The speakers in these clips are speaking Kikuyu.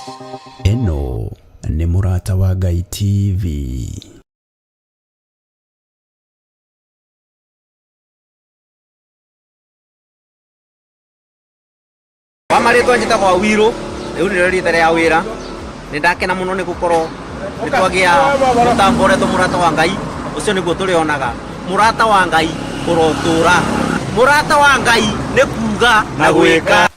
Ĩno nĩ Mũrata wa Ngai TV. Kwa marĩtwa njĩtagwo Awirũ, rĩu nĩrĩo rita rĩa wĩra. Nĩ ndakena mũno nĩ gũkorwo nĩ twagĩa mũtambo ũretwo Mũrata wa Ngai, ũcio nĩguo tũrĩonaga. Mũrata wa Ngai ũrotũra. Mũrata wa Ngai nĩ kuga na gwĩka.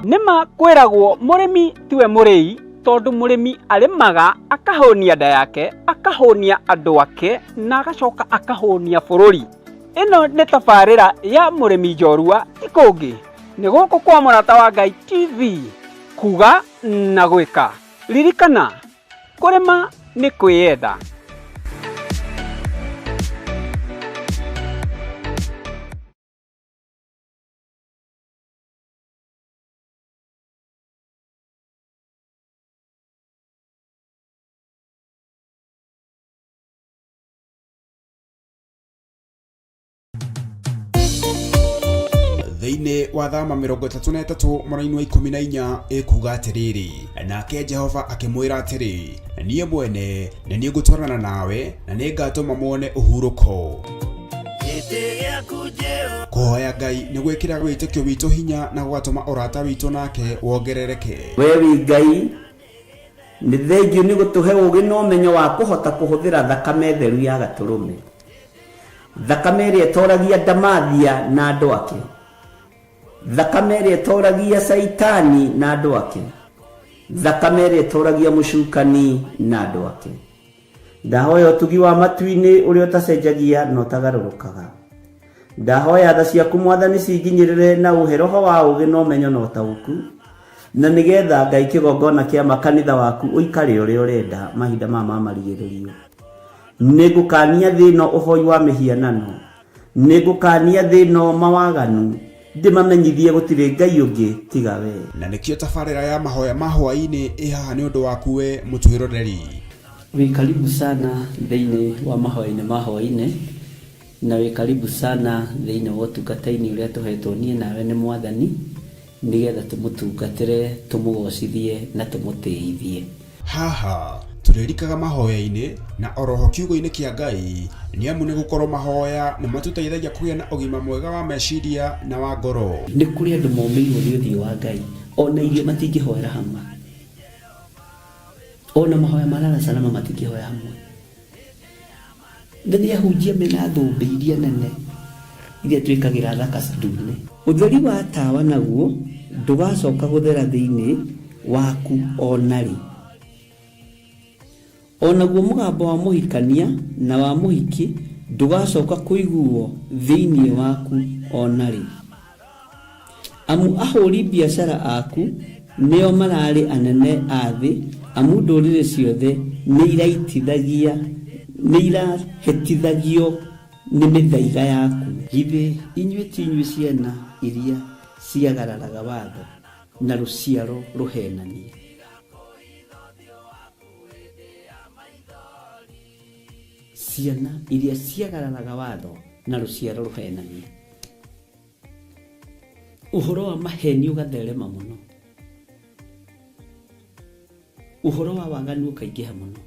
Nĩma kwĩragwo mũrĩmi tiwe mũrĩi tondũ mũrĩmi arĩmaga akahũnia nda yake, akahũnia andũ ake na agacoka akahũnia bũrũri. Ĩno nĩ tabarĩra ya mũrĩmi njorua ti kũngĩ nĩ gũkũ kwa Mũrata wa Ngai TV kuga na gwĩka. Ririkana Kũrĩma nĩ kwĩyenda. Thĩinĩ wa Thama 33 mũraini wa 14 ĩkuga atĩrĩrĩ, nake Jehova akĩmwĩra atĩrĩ, niĩ mwene nĩ niĩ ngũtwarana nawe na nĩ ngatũma muone ũhurũko. Kũhoya Ngai nĩ gwĩkĩraga wĩtĩkio witũ hinya na gũgatũma ũrata witũ nake wongerereke. We wĩ Ngai, nĩ thengiũ nĩ gũtũhe ũũgĩ na ũmenyo wa kũhota kũhũthĩra thakame theru ya Gatũrũme. Thakame ĩrĩa ĩtoragia Ndamathia na andũ ake. Thakame ĩrĩa ĩtoragia Caitani na andũ ake. Thakame ĩrĩa ĩtoragia mũcukani na andũ ake. Ndahoya ũtugi wa matu-inĩ ũrĩa ũtacenjagia na ũtagarũrũkaga. Ndahoya tha ciaku Mwathani cinginyĩrĩre na ũhe roho wa ũũgĩ na ũmenyo na ũtaũku, na nĩgetha Ngai kĩgongona kĩa ma kanitha waku ũikare ũrĩa ũrenda mahinda maya ma marigĩrĩrio. Nĩngũkaania thĩ ĩno ũhoi wa mĩhianano, nĩngũkaania thĩ ĩno mawaganu, ndĩmamenyithie gũtirĩ Ngai ũngĩ tiga wee. Na nĩkĩo tabarĩra ya mahoya ma hwaĩ-inĩ ĩ haha nĩ ũndũ waku we mũtwĩroreri. Wĩ karibu sana thĩinĩ wa mahoya-inĩ ma hwaĩ-inĩ, na wĩ karibu sana thĩinĩ wa ũtungata-inĩ ũrĩa tũhetwo niĩ nawe nĩ Mwathani, nĩgetha tũmũtungatĩre, tũmũgocithie na tũmũtĩithie. Haha tũrĩrikaga mahoya-inĩ na oroho kiugo-inĩ kĩa Ngai nĩamu nĩgũkorwo mahoya nĩmatũteithagia kũgĩa na ũgima mwega wa meciria na wa ngoro. Nĩ kũrĩ andũ momĩirwo nĩ ũthiũ wa Ngai, ona irio matingĩhoera hamwe, ona mahoya ma lala salama matingĩhoya hamwe. Na nĩ ahunjia mena thũmbĩ iria nene iria twĩkagĩra thaka ndune. Ũtheri wa tawa naguo ndũgacoka gũthera thĩinĩ waku o na rĩ. O naguo mũgambo wa mũhikania na wa mũhiki ndũgacoka kũiguwo thĩinĩ waku o na rĩ. Amu ahũri biacara aku nĩo mararĩ anene a thĩ, amu ndũrĩrĩ ciothe nĩirahĩtithagio nĩ mĩthaiga yaku. Githĩ inyuĩ ti inyuĩ ciana iria ciagararaga watho, na rũciaro rũheenania? Ciana iria ciagararaga watho, na rũciaro rũheenania. Ũhoro wa maheni ũgatherema mũno, ũhoro wa waganu ũkaingĩha mũno.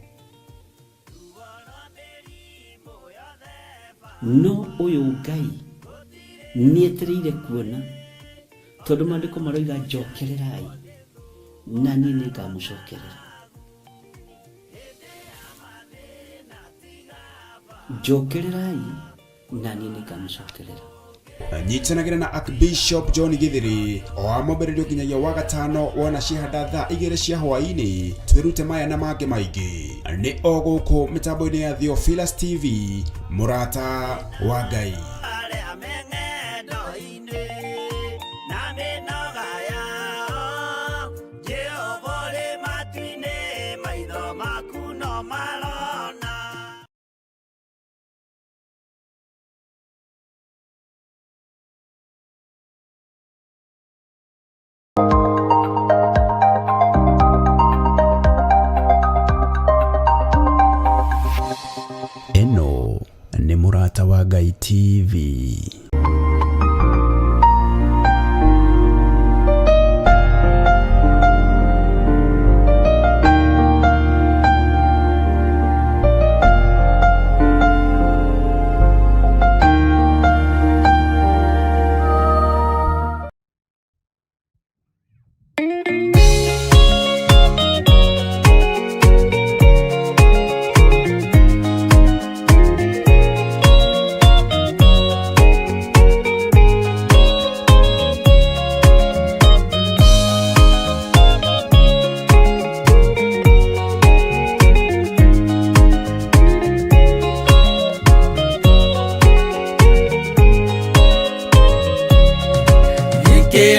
No ũyũ Ngai nĩetereire kuona, tondũ maandĩko maroiga njokererai na niĩ nĩngamũcokerera. Njokererai na niĩ nĩngamũcokerera. Nyitanagĩra na Archbishop John Githiri o wa mwambĩrĩrio nginyagia wa gatano wona ciahanda thaa 2 cia hwaĩ-inĩ twĩrute maya na mangĩ maingĩ nĩ o gũkũ mĩtambo-inĩ ya Theophilus TV mũrata wa Ngai. TV.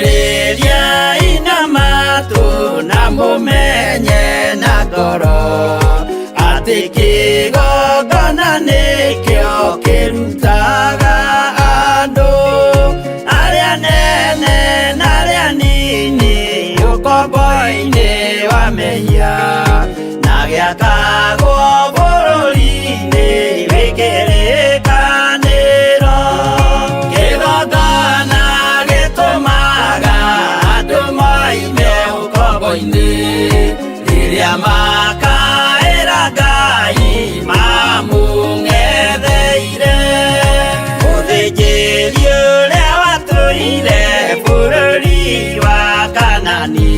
Thikĩrĩriai na matũ na mũmenye na ngoro atĩ kĩgongona nĩkĩo kĩrutaga andũ arĩa nene na arĩa nini ũkombo-inĩ wa mehia na gĩakagwo bũrũri-inĩ wĩ kĩrĩkanĩro. Kĩgongona gĩtũmaga andũ moime ũkombo-inĩ rĩrĩa makaĩra Ngai mamũng'etheire. Mũthĩnjĩri ũrĩa watũire bũrũri wa Kanani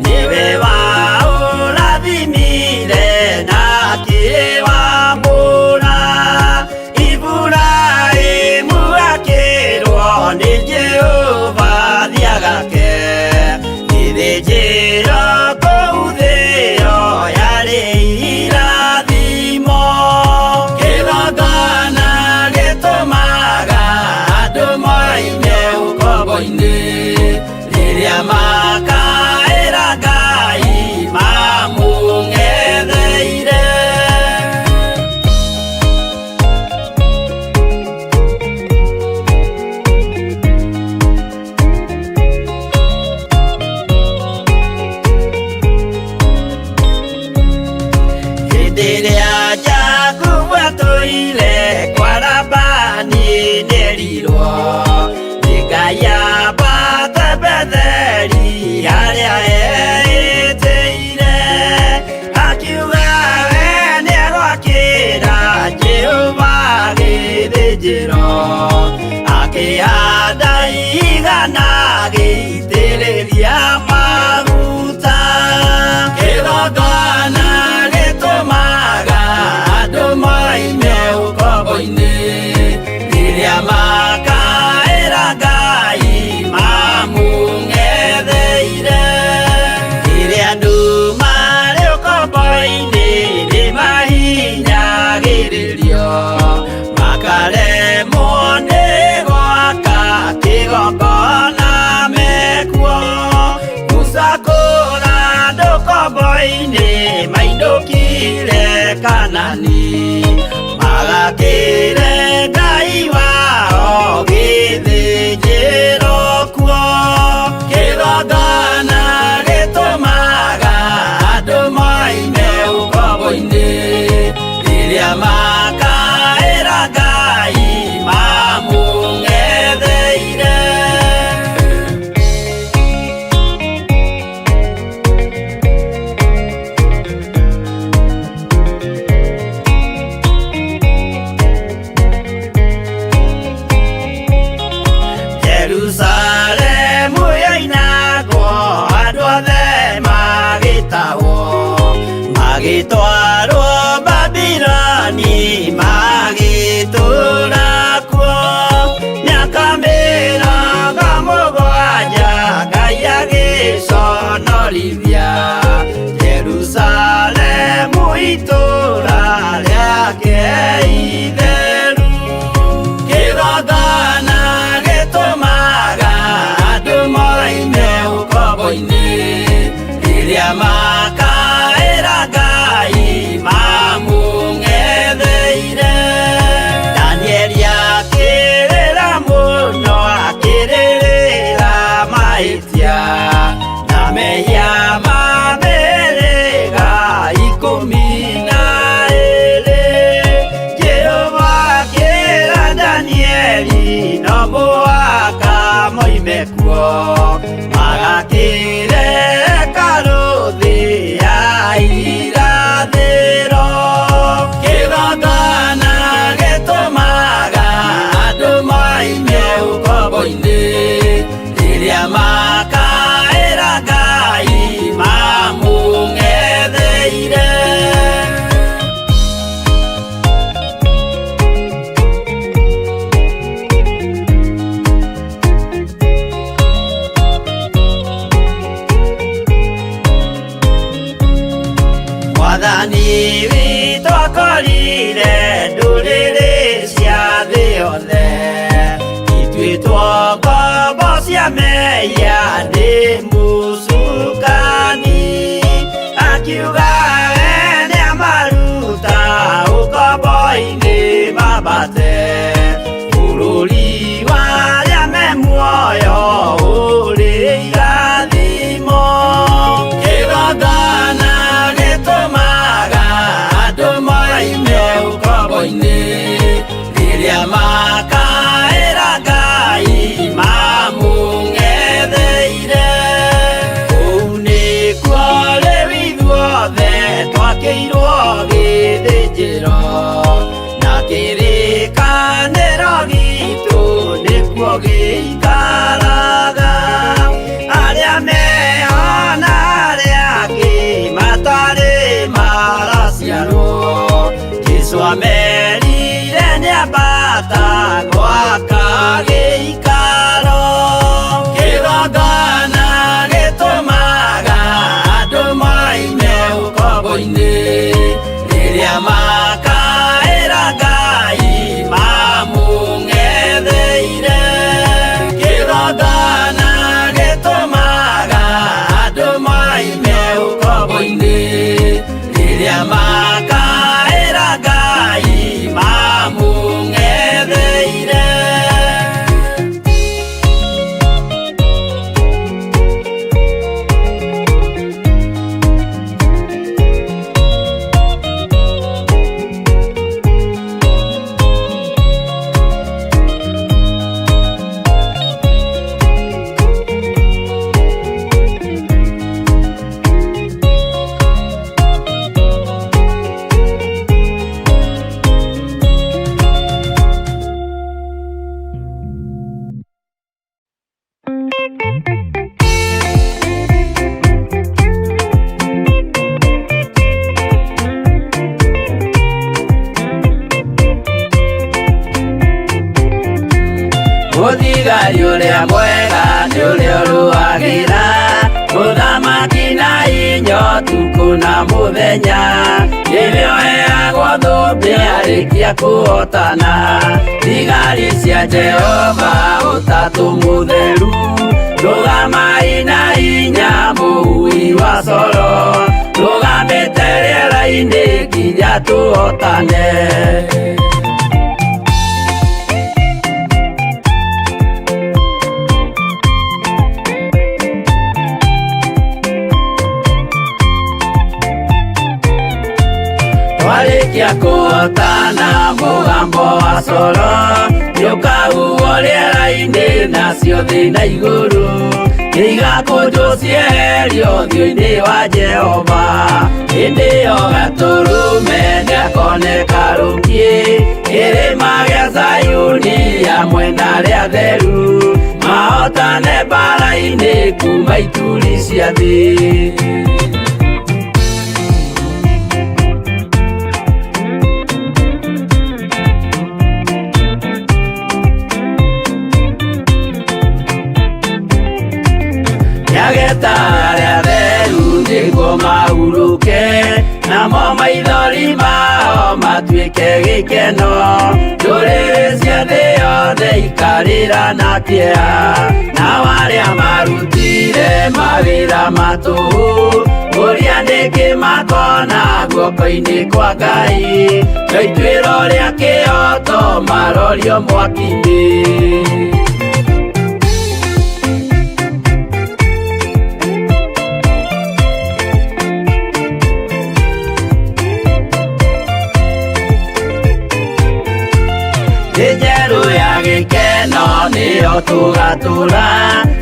nĩwe waũrathimire na akĩwambũra. Iburahĩmu akĩrwo nĩ Jehova thiagake gĩthĩnjĩro kũu thĩo yarĩ irathimo. Kĩgongona gĩtũmaga andũ moime ũkombo-inĩ rĩrĩa makaĩra Ngai mamũng'etheire. Hĩndĩ ĩrĩa Jakubu atũire kwa Labani nĩerirwo nĩ Ngai ambate Betheli harĩa eĩtĩire. Akiuga we nĩegwakĩra Jehova gĩthĩnjĩro, akĩhanda igana agĩitĩrĩria maguta. Kĩgongona gĩtũmaga andũ moime ũkombo-inĩ rĩrĩa makaĩra Ngai mamũng'etheire. Rĩrĩa andũ marĩ ũkombo-inĩ nĩmahinyagĩrĩrio makaremwo nĩ gwaka kĩgongona mekuo. Musa kũra andũ ũkombo-inĩ mainũkire Kanani magakĩre Ngai wao gĩthĩnjĩro kuo. Kĩgongona gĩtũmaga andũ moime ũkombo-inĩ rĩrĩa makaĩra Ngai mamũng'etheire. Magakĩreka rũthĩ ya irathĩro. Kĩgongona gĩtũmaga andũ moime ũkombo-inĩ, rĩrĩa makaĩra Ngai mamũng'etheire. Mwathani witũ akorire ndũrĩrĩ cia thĩ yothe, ituĩtwo ngombo cia mehia nĩ mũcukani. Akiuga we nĩamaruta ũkombo-inĩ mambate, bũrũri wa arĩa me muoyo ũrĩ irathimo. Kĩgongona gĩtũmaga andũ moime ũkombo-inĩ, rĩrĩa makaĩra Ngai mamũng'etheire. Kũu nĩkuo rĩu ithuothe twakĩirwo gĩthĩnjĩro, na kĩrĩkanĩro gitũ nĩkuo gĩikaraga. Arĩa meho na arĩa angĩ matarĩ maraciarwo, Jesũ amerire nĩambata gwaka gĩikaro. Kĩgongona gĩtũmaga andũ moime ũkombo-inĩ, rĩrĩa makaĩra Ngai mamũng'etheire. Kĩgongona gĩtũmaga andũ moime ũkombo-inĩ, rĩrĩa makaĩra Ngai mamũng'etheire. Mũthigari ũrĩa mwega nĩ ũrĩa ũrũagĩra mũthamaki na inyo ũtukũ na mũthenya, nĩwe ũheagwo thũmbĩ arĩkia kũhotana. Thigari cia Jehova ũtatũ mũtheru, rũgamai na hinya mũhui wa coro, rũgamĩte rĩera-inĩ nginya tũhotane. Twarĩkia kũhotana mũgambo wa coro, nĩũkahuhwo rĩera-inĩ nacio thĩ na igũrũ, nĩigakũnjwo cieherio ũthiũ-inĩ wa Jehova. Hĩndĩ ĩyo gatũrũme nĩakoneka rũkiĩ, kĩrĩma gĩa Zayuni hamwe na arĩa atheru, mahotane mbara-inĩ kuma ituri cia thĩ. Nĩageta arĩa atheru nĩguo mahurũke, namo maithori mao matuĩke gĩkeno. Ndũrĩrĩ cia thĩ yothe ikarĩra na kĩeha, nao arĩa marutire mawĩra ma tũhũ, ũrĩa nĩkĩ makona guoko-inĩ kwa Ngai, no ituĩro rĩa kĩhooto marorio mwaki-inĩ. Nĩ njerũ ya gĩkeno Nĩyo tũgatũra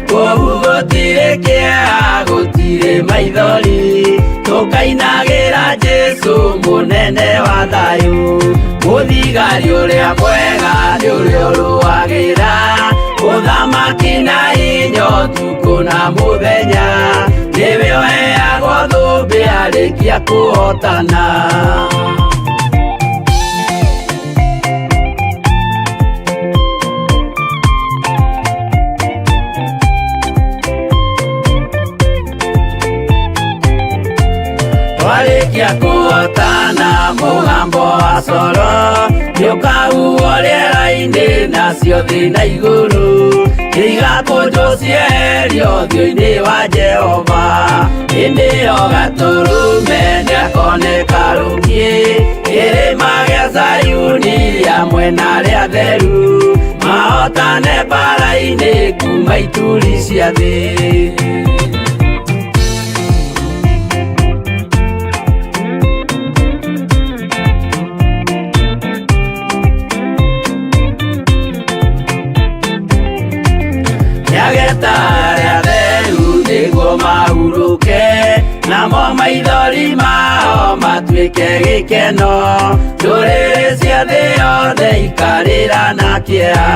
kũu gũtirĩ kĩeha gũtirĩ maithori tũkainagĩra Jesũ mũnene wa thayũ mũthigari ũrĩa mwega nĩ ũrĩa ũrũagĩra ũthamaki na hinya ũtukũ na mũthenya nĩwe ũheagwo thũmbĩ arĩkia kũhotana. Twarĩkia kũhotana mũgambo wa coro nĩũkahuhwo rĩera-inĩ nacio thĩ na igũrũ igakũnjwo cieherio ũthiũ-inĩ wa Jehova hĩndĩ ĩyo gatũrũme nĩakoneka rũkiĩ kĩrĩma gĩa Zayuni hamwe na arĩa atheru mahotane mbara-inĩ kuma ituri cia thĩ. Nĩageta arĩa atheru nĩguo mahurũke namo maithori mao matuĩke gĩkeno ndũrĩrĩ cia thĩ yothe ikarĩra na kĩeha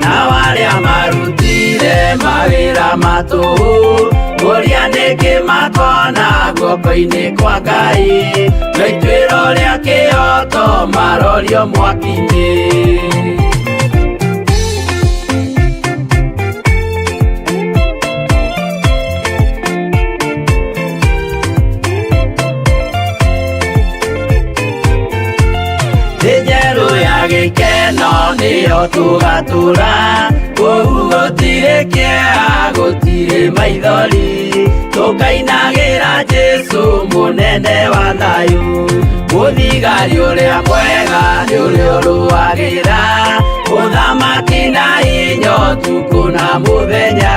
nao arĩa marutire mawĩra ma tũhũ kũria nĩkĩ makona guoko-inĩ kwa Ngai no ituĩro rĩa kĩhoto marorio mwaki-inĩ. Thĩ njerũ ya gĩkeno nĩyo tũgatũra kũu gũtirĩ kĩeha gũtirĩ maithori tũkainagĩra Jesũ mũnene wa thayũ mũthigari ũrĩa mwega nĩ ũrĩa ũrũagĩra ũthamaki na hinya ũtukũ na mũthenya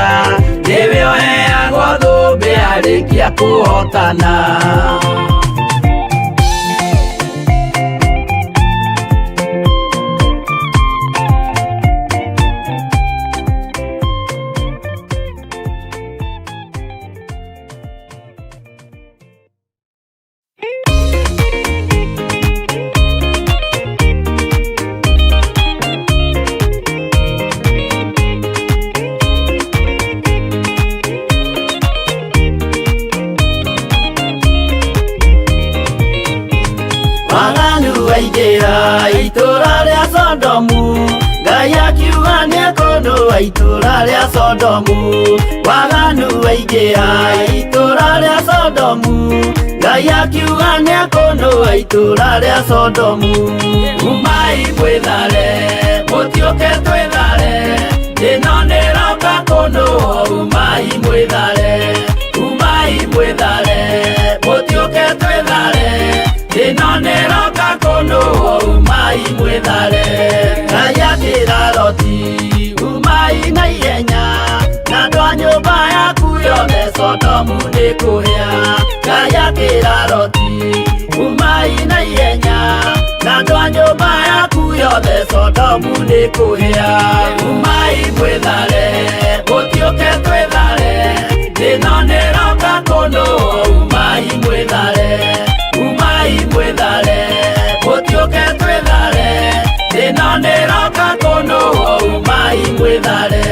nĩwe ũheagwo thũmbĩ arĩkia kũhotana. Waganu waingĩra itũũra rĩa Sodomu Ngai akiuga nĩekũnũa itũũra rĩa Sodomu Waganu waingĩra itũũra rĩa Sodomu Ngai akiuga nĩekũnũa itũũra rĩa Sodomu Umai mwĩthare mũtiũke twĩthare ĩno nĩroka kũnũa umai mwĩthare umai mwĩthare mũtiũke twĩthare ĩno nĩroka kũnũa umai mwĩthare Ngai akĩra Loti umai na ihenya na andũ a nyũmba yaku yothe Sodomu nĩkũhĩa Ngai akĩra Loti umai na ihenya na andũ a nyũmba yaku yothe Sodomu nĩkũhĩa umai mwĩthare mũtiũke twĩthare ĩno nĩroka kũnũa umai mwĩthare umai mwĩthare mũtiũke twĩthare ĩno nĩroka kũnũa umai mwĩthare.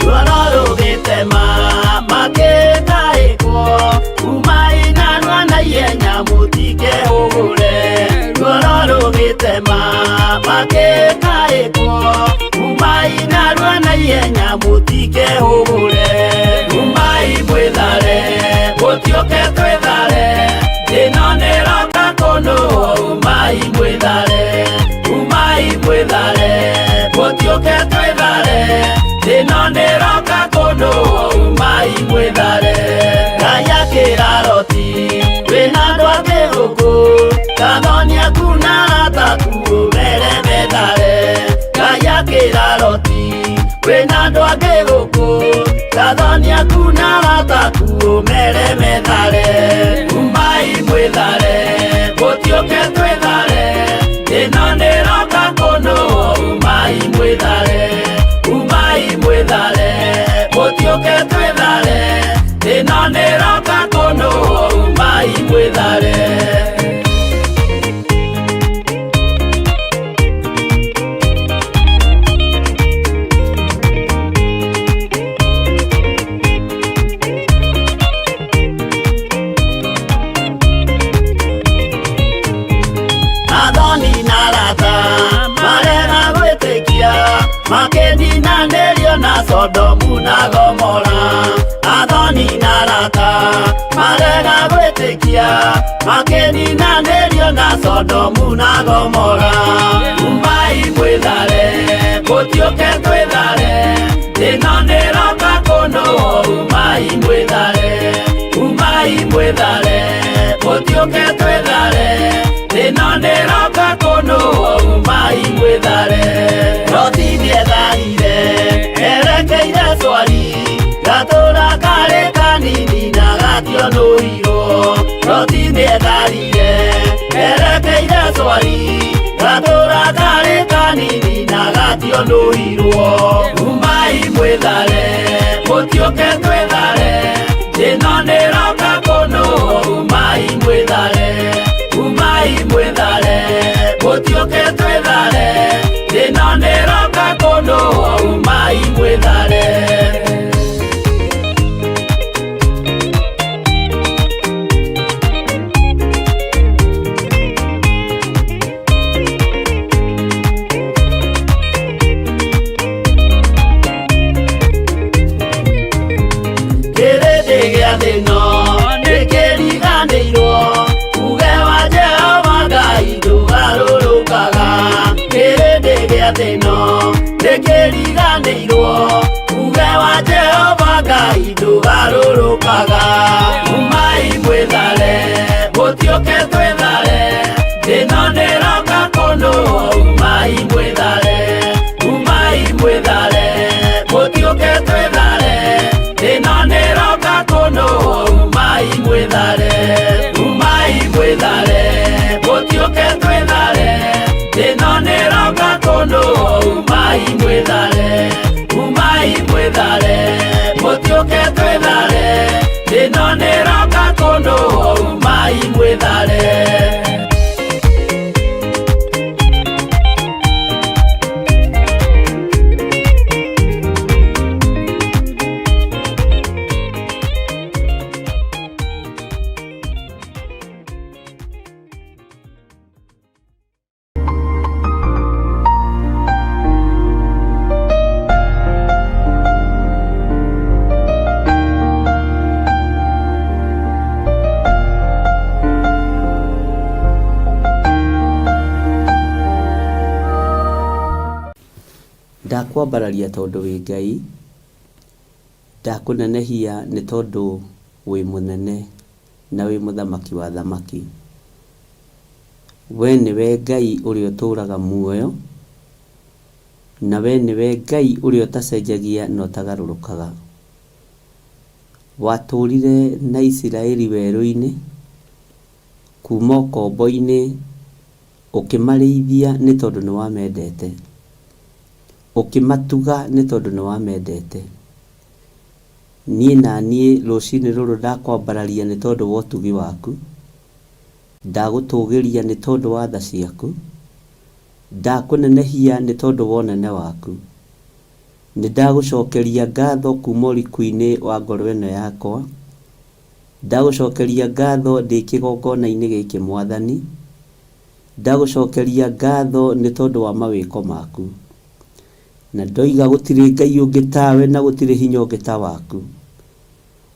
Ruoro rũgĩtema makĩtaĩkwo umai narua na ihenya mũtikehũgũre Ruoro rũgĩtema makĩtaĩkwo umai narua na ihenya mũtikehũgũre umai mwĩthare mũtiũke twĩthare ĩno nĩroka kũnũa umai mwĩthare umai mwĩthare mũtiũke twĩthare ĩno nĩroka kũnũa umai mwĩthare Ngai akĩra Loti wĩna andũ angĩ gũkũ kathoni aku na arata aku ũmere methare Ngai akĩra Gũkũ Gathoni aku na arata aku ũmere methare. Umai mwĩthare, mũtiũke twĩthare, ĩno nĩroka kũnũhwo. Umai mwĩthare, umai mwĩthare, mũtiũke twĩthare, ĩno nĩroka kũnũhwo. Umai mwĩthare. Athoni na arata marega gwĩtĩkia, makĩninanĩrio na Sodomu na Gomora. Athoni na arata marega gwĩtĩkia, makĩninanĩrio na Sodomu na Gomora. Umai mwĩthare, mũtiũke twĩthare, ĩno nĩroka kũnũhwo. Umai mwĩthare, umai mwĩthare, mũtiũke twĩthare, ĩno nĩroka kũnũhwo. Umai mwĩthare. Loti nĩetharire erekeire Swari, gatũra karĩ kanini na gationũirwo. Loti nĩetharire erekeire Swari, gatũra karĩ kanini na gationũirwo. Umai mwĩthare, mũtiũke twĩthare, ĩno nĩroka kũnũhwo. Umai mwĩthare, umai mwĩthare, mũtiũke twĩthare, ĩno nĩroka kũnũhwo. Umai mwĩthare. Kĩrĩndĩ gĩa thĩ ĩno nĩkĩriganĩirwo, uge wa Jehova Ngai ndũgarũrũkaga. Kĩrĩndĩ gĩa thĩ ĩno nĩkĩriganĩirwo, uge wa Jehova Ngai ndũgarũrũkaga. Umai mwĩthare, mũtiũke twĩthare, ĩno nĩroka kũnũhwo. Umai mwĩthare, umai mwĩthare, mũtiũke twĩthare, ĩno nĩroka kũnũhwo. Umai mwĩthare, umai mwĩthare, mũtiũke twĩthare, ĩno nĩroka kũnũhwo. Umai mwĩthare, umai mwĩthare, mũtiũke twĩthare, ĩno nĩroka kũnũhwo. Umai mwĩthare. Ndakwambararia tondũ wĩ Ngai, ndakũnenehia nĩ tondũ wĩ mũnene na wĩ mũthamaki wa thamaki. We nĩwe Ngai ũrĩa ũtũũraga muoyo, na we nĩwe Ngai ũrĩa ũtacenjagia na ũtagarũrũkaga. Watũũrire na Isiraeli werũ-inĩ, kuma ũkombo-inĩ, ũkĩmarĩithia nĩ tondũ nĩ wamendete, ũkĩmatuga nĩ tondũ nĩ wamendete. Niĩ na niĩ rũcinĩ rũrũ ndakwambararia nĩ tondũ wa ũtugi waku, ndagũtũgĩria nĩ tondũ wa tha ciaku, ndakũnenehia nĩ tondũ wa ũnene waku. Nĩ ndagũcokeria ngatho kuma ũriku-inĩ wa ngoro ĩno yakwa, ndagũcokeria ngatho ndĩ kĩgongona-inĩ gĩkĩ Mwathani, ndagũcokeria ngatho nĩ tondũ wa mawĩko maku. Na ndoiga gũtirĩ Ngai ũngĩ tawe na gũtirĩ hinya ũngĩ ta waku.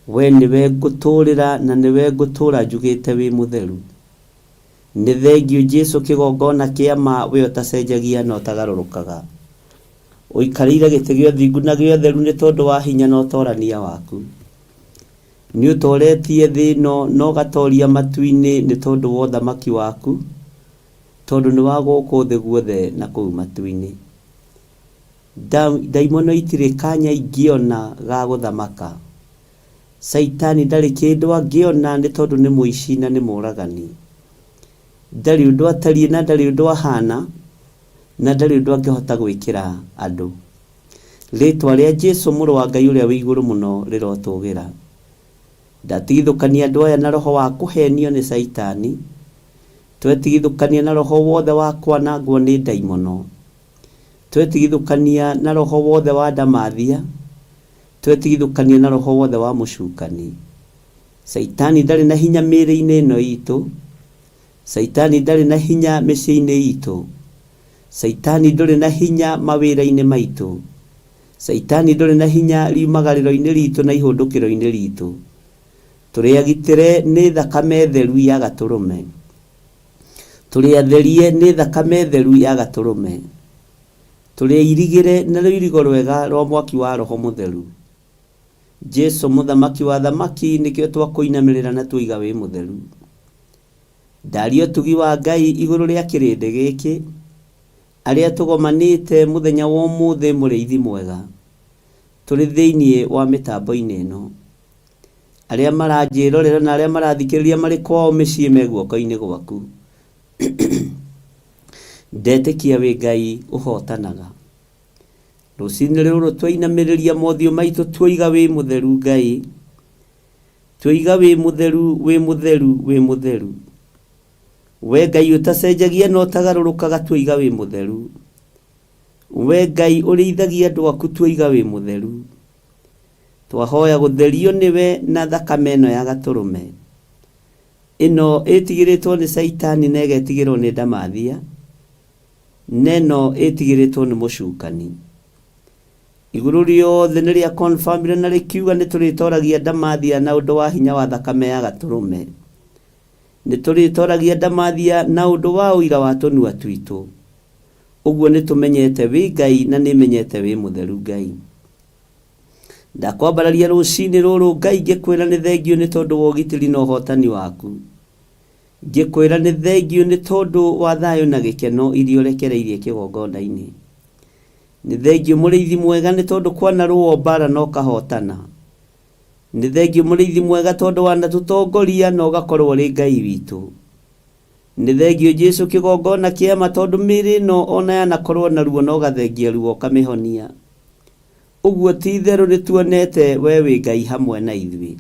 We nĩwe ngũtũũrĩra na nĩwe ngũtũũra njugĩte wĩ mũtheru. Nĩ thengiũ Jesu kĩgongona kĩa ma, we ũtacenjagia na ũtagarũrũkaga. Ũikarĩire gĩtĩ gĩa ũthingu na gĩa ũtheru nĩ tondũ wa hinya na ũtorania waku. Nĩ ũtoretie thĩ ĩno na ũgatoria matu-inĩ nĩ tondũ wa ũthamaki waku, tondũ nĩ wa gũkũ thĩ guothe na kũu matu-inĩ. Ndaimono itirĩ kanya ingĩona ga gũthamaka. Caitani ndarĩ kĩndũ angĩona nĩ tondũ nĩ mũici na nĩ mũragani. Ndarĩ ũndũ atariĩ na ndarĩ ũndũ ahana na ndarĩ ũndũ angĩhota gwĩkĩra andũ. Rĩtwa rĩa Jesu mũrũ wa Ngai ũrĩa wĩ igũrũ mũno rĩrotũgĩra. Ndatigithũkania andũ aya na roho wa kũhenio nĩ Caitani. Twetigithũkania na roho wothe wa kwanangwo nĩ ndaimono. Twetigithũkania na roho wothe wa ndamathia. Twetigithũkania na roho wothe wa mũcukani. Caitani ndarĩ na hinya mĩĩrĩ-inĩ ĩno itũ. Caitani ndarĩ na hinya mĩciĩ-inĩ itũ. Caitani ndũrĩ na hinya mawĩra-inĩ maitũ. Caitani ndũrĩ na hinya riumagarĩro-inĩ ritũ na ihũndũkĩro-inĩ ritũ. Tũrĩ agitĩre nĩ thakame theru ya Gatũrũme. Tũrĩ atherie nĩ thakame theru ya Gatũrũme. Tũrĩ airigĩre na rũirigo rwega rwa mwaki wa Roho Mũtheru. Jesu mũthamaki wa athamaki nĩkĩo twakũinamĩrĩra na tuoiga wĩ mũtheru. Ndaria ũtugi wa Ngai igũrũ rĩa kĩrĩndĩ gĩkĩ, arĩa tũgomanĩte mũthenya wa ũmũthĩ mũrĩithi mwega, tũrĩ thĩinĩ wa mĩtambo-inĩ ĩno. Arĩa maranjĩrorera na arĩa marathikĩrĩria marĩ kwao mĩciĩ me guoko-inĩ gwaku. Ndetĩkia wĩ Ngai ũhotanaga. Rũcinĩ rũrũ twainamĩrĩria mothiũ maitũ tuoiga wĩ mũtheru Ngai. Tuoiga wĩ mũtheru, wĩ mũtheru, wĩ mũtheru. We Ngai ũtacenjagia na ũtagarũrũkaga tuoiga wĩ mũtheru. We Ngai ũrĩithagia andũ aku tuoiga wĩ mũtheru. Twahoya gũtherio nĩwe na thakame ĩno ya Gatũrũme. Ĩno ĩtigĩrĩtwo nĩ Caitani na ĩgetigĩrwo nĩ ndamathia, na ĩno ĩtigĩrĩtwo nĩ mũcukani. Igũrũ rĩothe nĩ rĩa confirmire na rĩkiuga nĩ tũrĩtoragia ndamathia na ũndũ wa hinya wa thakame ya Gatũrũme. Nĩ tũrĩtoragia ndamathia na ũndũ wa ũira wa tũnua twitũ. Ũguo nĩ tũmenyete wĩ Ngai na nĩmenyete wĩ mũtheru Ngai. Ndakwambararia rũcinĩ rũrũ Ngai ngĩkwĩra nĩ thengiũ nĩ tondũ wa ũgitĩri na ũhotani waku. Ngĩkwĩra nĩ thengiũ nĩ tondũ wa thayũ na gĩkeno iria ũrekereirie kĩgongona-inĩ. Nĩ thengiũ mũrĩithi mwega nĩ tondũ kwanarũo mbara na ũkahotana. Nĩ thengiũ mũrĩithi mwega tondũ wanatũtongoria na ũgakorwo ũrĩ Ngai witũ. Nĩ thengiũ Jesu kĩgongona kĩa ma tondũ mĩĩrĩ ĩno ona yanakorwo na ruo na ũgathengia ruo ũkamĩhonia. Ũguo ti itherũ nĩ tuonete we wĩ Ngai hamwe na ithuĩ.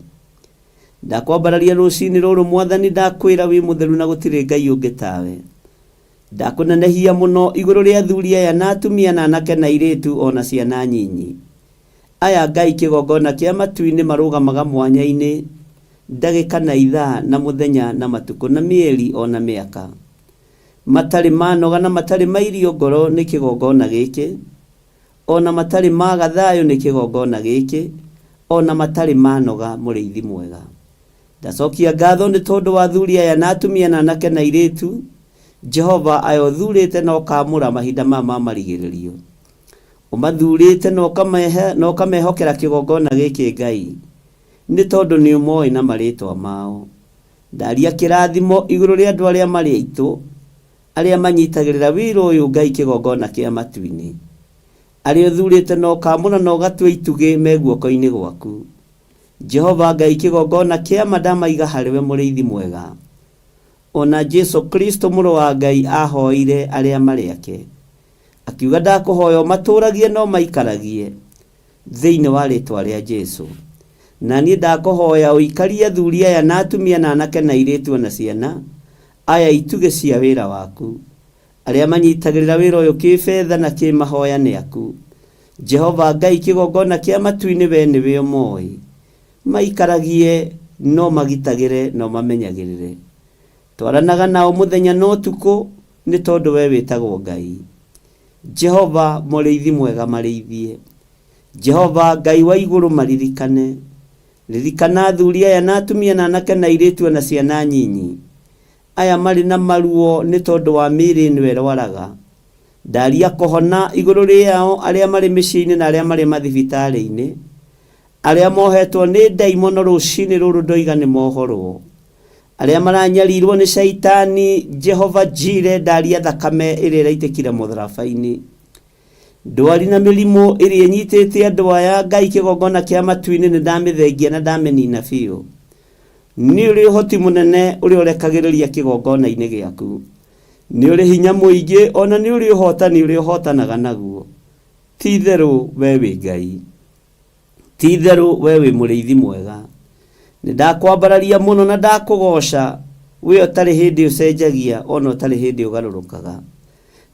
Ndakwambararia rũcinĩ rũrũ Mwathani ndakwĩra wĩ mũtheru na gũtirĩ Ngai ũngĩ tawe. Ndakũnenehia mũno igũrũ rĩa athuri aya na atumia na anake na airĩtu o na ciana nyinyi. Aya Ngai kĩgongona kĩa matu-inĩ marũgamaga mwanya-inĩ ndagĩka na ithaa na mũthenya na matukũ na mĩeri o na mĩaka. Matarĩ manoga na matarĩ mairio ngoro nĩ kĩgongona gĩkĩ. O na matarĩ maaga thayũ nĩ kĩgongona gĩkĩ, o na matarĩ manoga mũrĩithi mwega. Ndacokia ngatho nĩ tondũ wa athuri aya na atumia na anake na airĩtu, Jehova, aya ũthurĩte na ũkaamũra mahinda maya ma marigĩrĩrio. Ũmathurĩte na ũkamehokera kĩgongona gĩkĩ Ngai, nĩ tondũ nĩ ũmoĩ na marĩtwa mao. Ndaria kĩrathimo igũrũ rĩa andũ arĩa marĩ aitũ, Arĩa manyitagĩrĩra wĩra ũyũ Ngai kĩgongona kĩa matu-inĩ. Arĩa ũthurĩte na ũkaamũra na ũgatua itugĩ me guoko-inĩ gwaku. Jehova Ngai kĩgongona kĩa ma ndamaiga harĩwe mũrĩithi mwega. O na Jesu Kristo mũrũ wa Ngai ahoeire arĩa marĩ ake. Akiuga ndakũhoya ũmatũragie na ũmaikaragie thĩinĩ wa rĩtwa rĩa Jesu. Na niĩ ndakũhoya ũikarie athuri aya na atumia na anake na airĩtu o na ciana Aya itugĩ cia wĩra waku. Arĩa manyitagĩrĩra wĩra ũyũ kĩĩfetha na kĩĩmahoya nĩ aku. Jehova Ngai kĩgongona kĩa matu-inĩ wee nĩwe ũmoĩ. Maikaragie na ũmagitagĩre na ũmamenyagĩrĩre. Twaranaga nao mũthenya na ũtukũ nĩ tondũ wee wĩtagwo Ngai. Jehova mũrĩithi mwega marĩithie. Jehova Ngai wa igũrũ maririkane. Ririkana athuri aya na atumia na anake na airĩtu o na ciana nyinyi, aya marĩ na maruo nĩ tondũ wa mĩĩrĩ ĩno ĩrwaraga. Ndaria kũhona igũrũ rĩao arĩa marĩ mĩciĩ-inĩ na arĩa marĩ mathibitarĩ-inĩ, arĩa mohetwo nĩ ndaimono rũcinĩ rũrũ ndoiga nĩ mohorwo. Arĩa maranyarirwo nĩ Shaitani, Jehova Jire, ndaria thakame ĩrĩa ĩraitĩkire mũtharaba-inĩ. Ndwari na mĩrimũ ĩrĩa ĩnyitĩte andũ aya, Ngai kĩgongona kĩa matu-inĩ nĩ ndamĩthengia na ndamĩnina biũ. Nĩ ũrĩ ũhoti mũnene ũrĩa ũrekagĩrĩria kĩgongona-inĩ gĩaku. Nĩ ũrĩ hinya mũingĩ o na nĩ ũrĩ ũhotani ũrĩa ũhotanaga naguo. Ti itherũ we wĩ Ngai. Ti itherũ we wĩ mũrĩithi mwega. Nĩ ndakwambararia mũno na ndakũgooca, we ũtarĩ hĩndĩ ũcenjagia o na ũtarĩ hĩndĩ ũgarũrũkaga.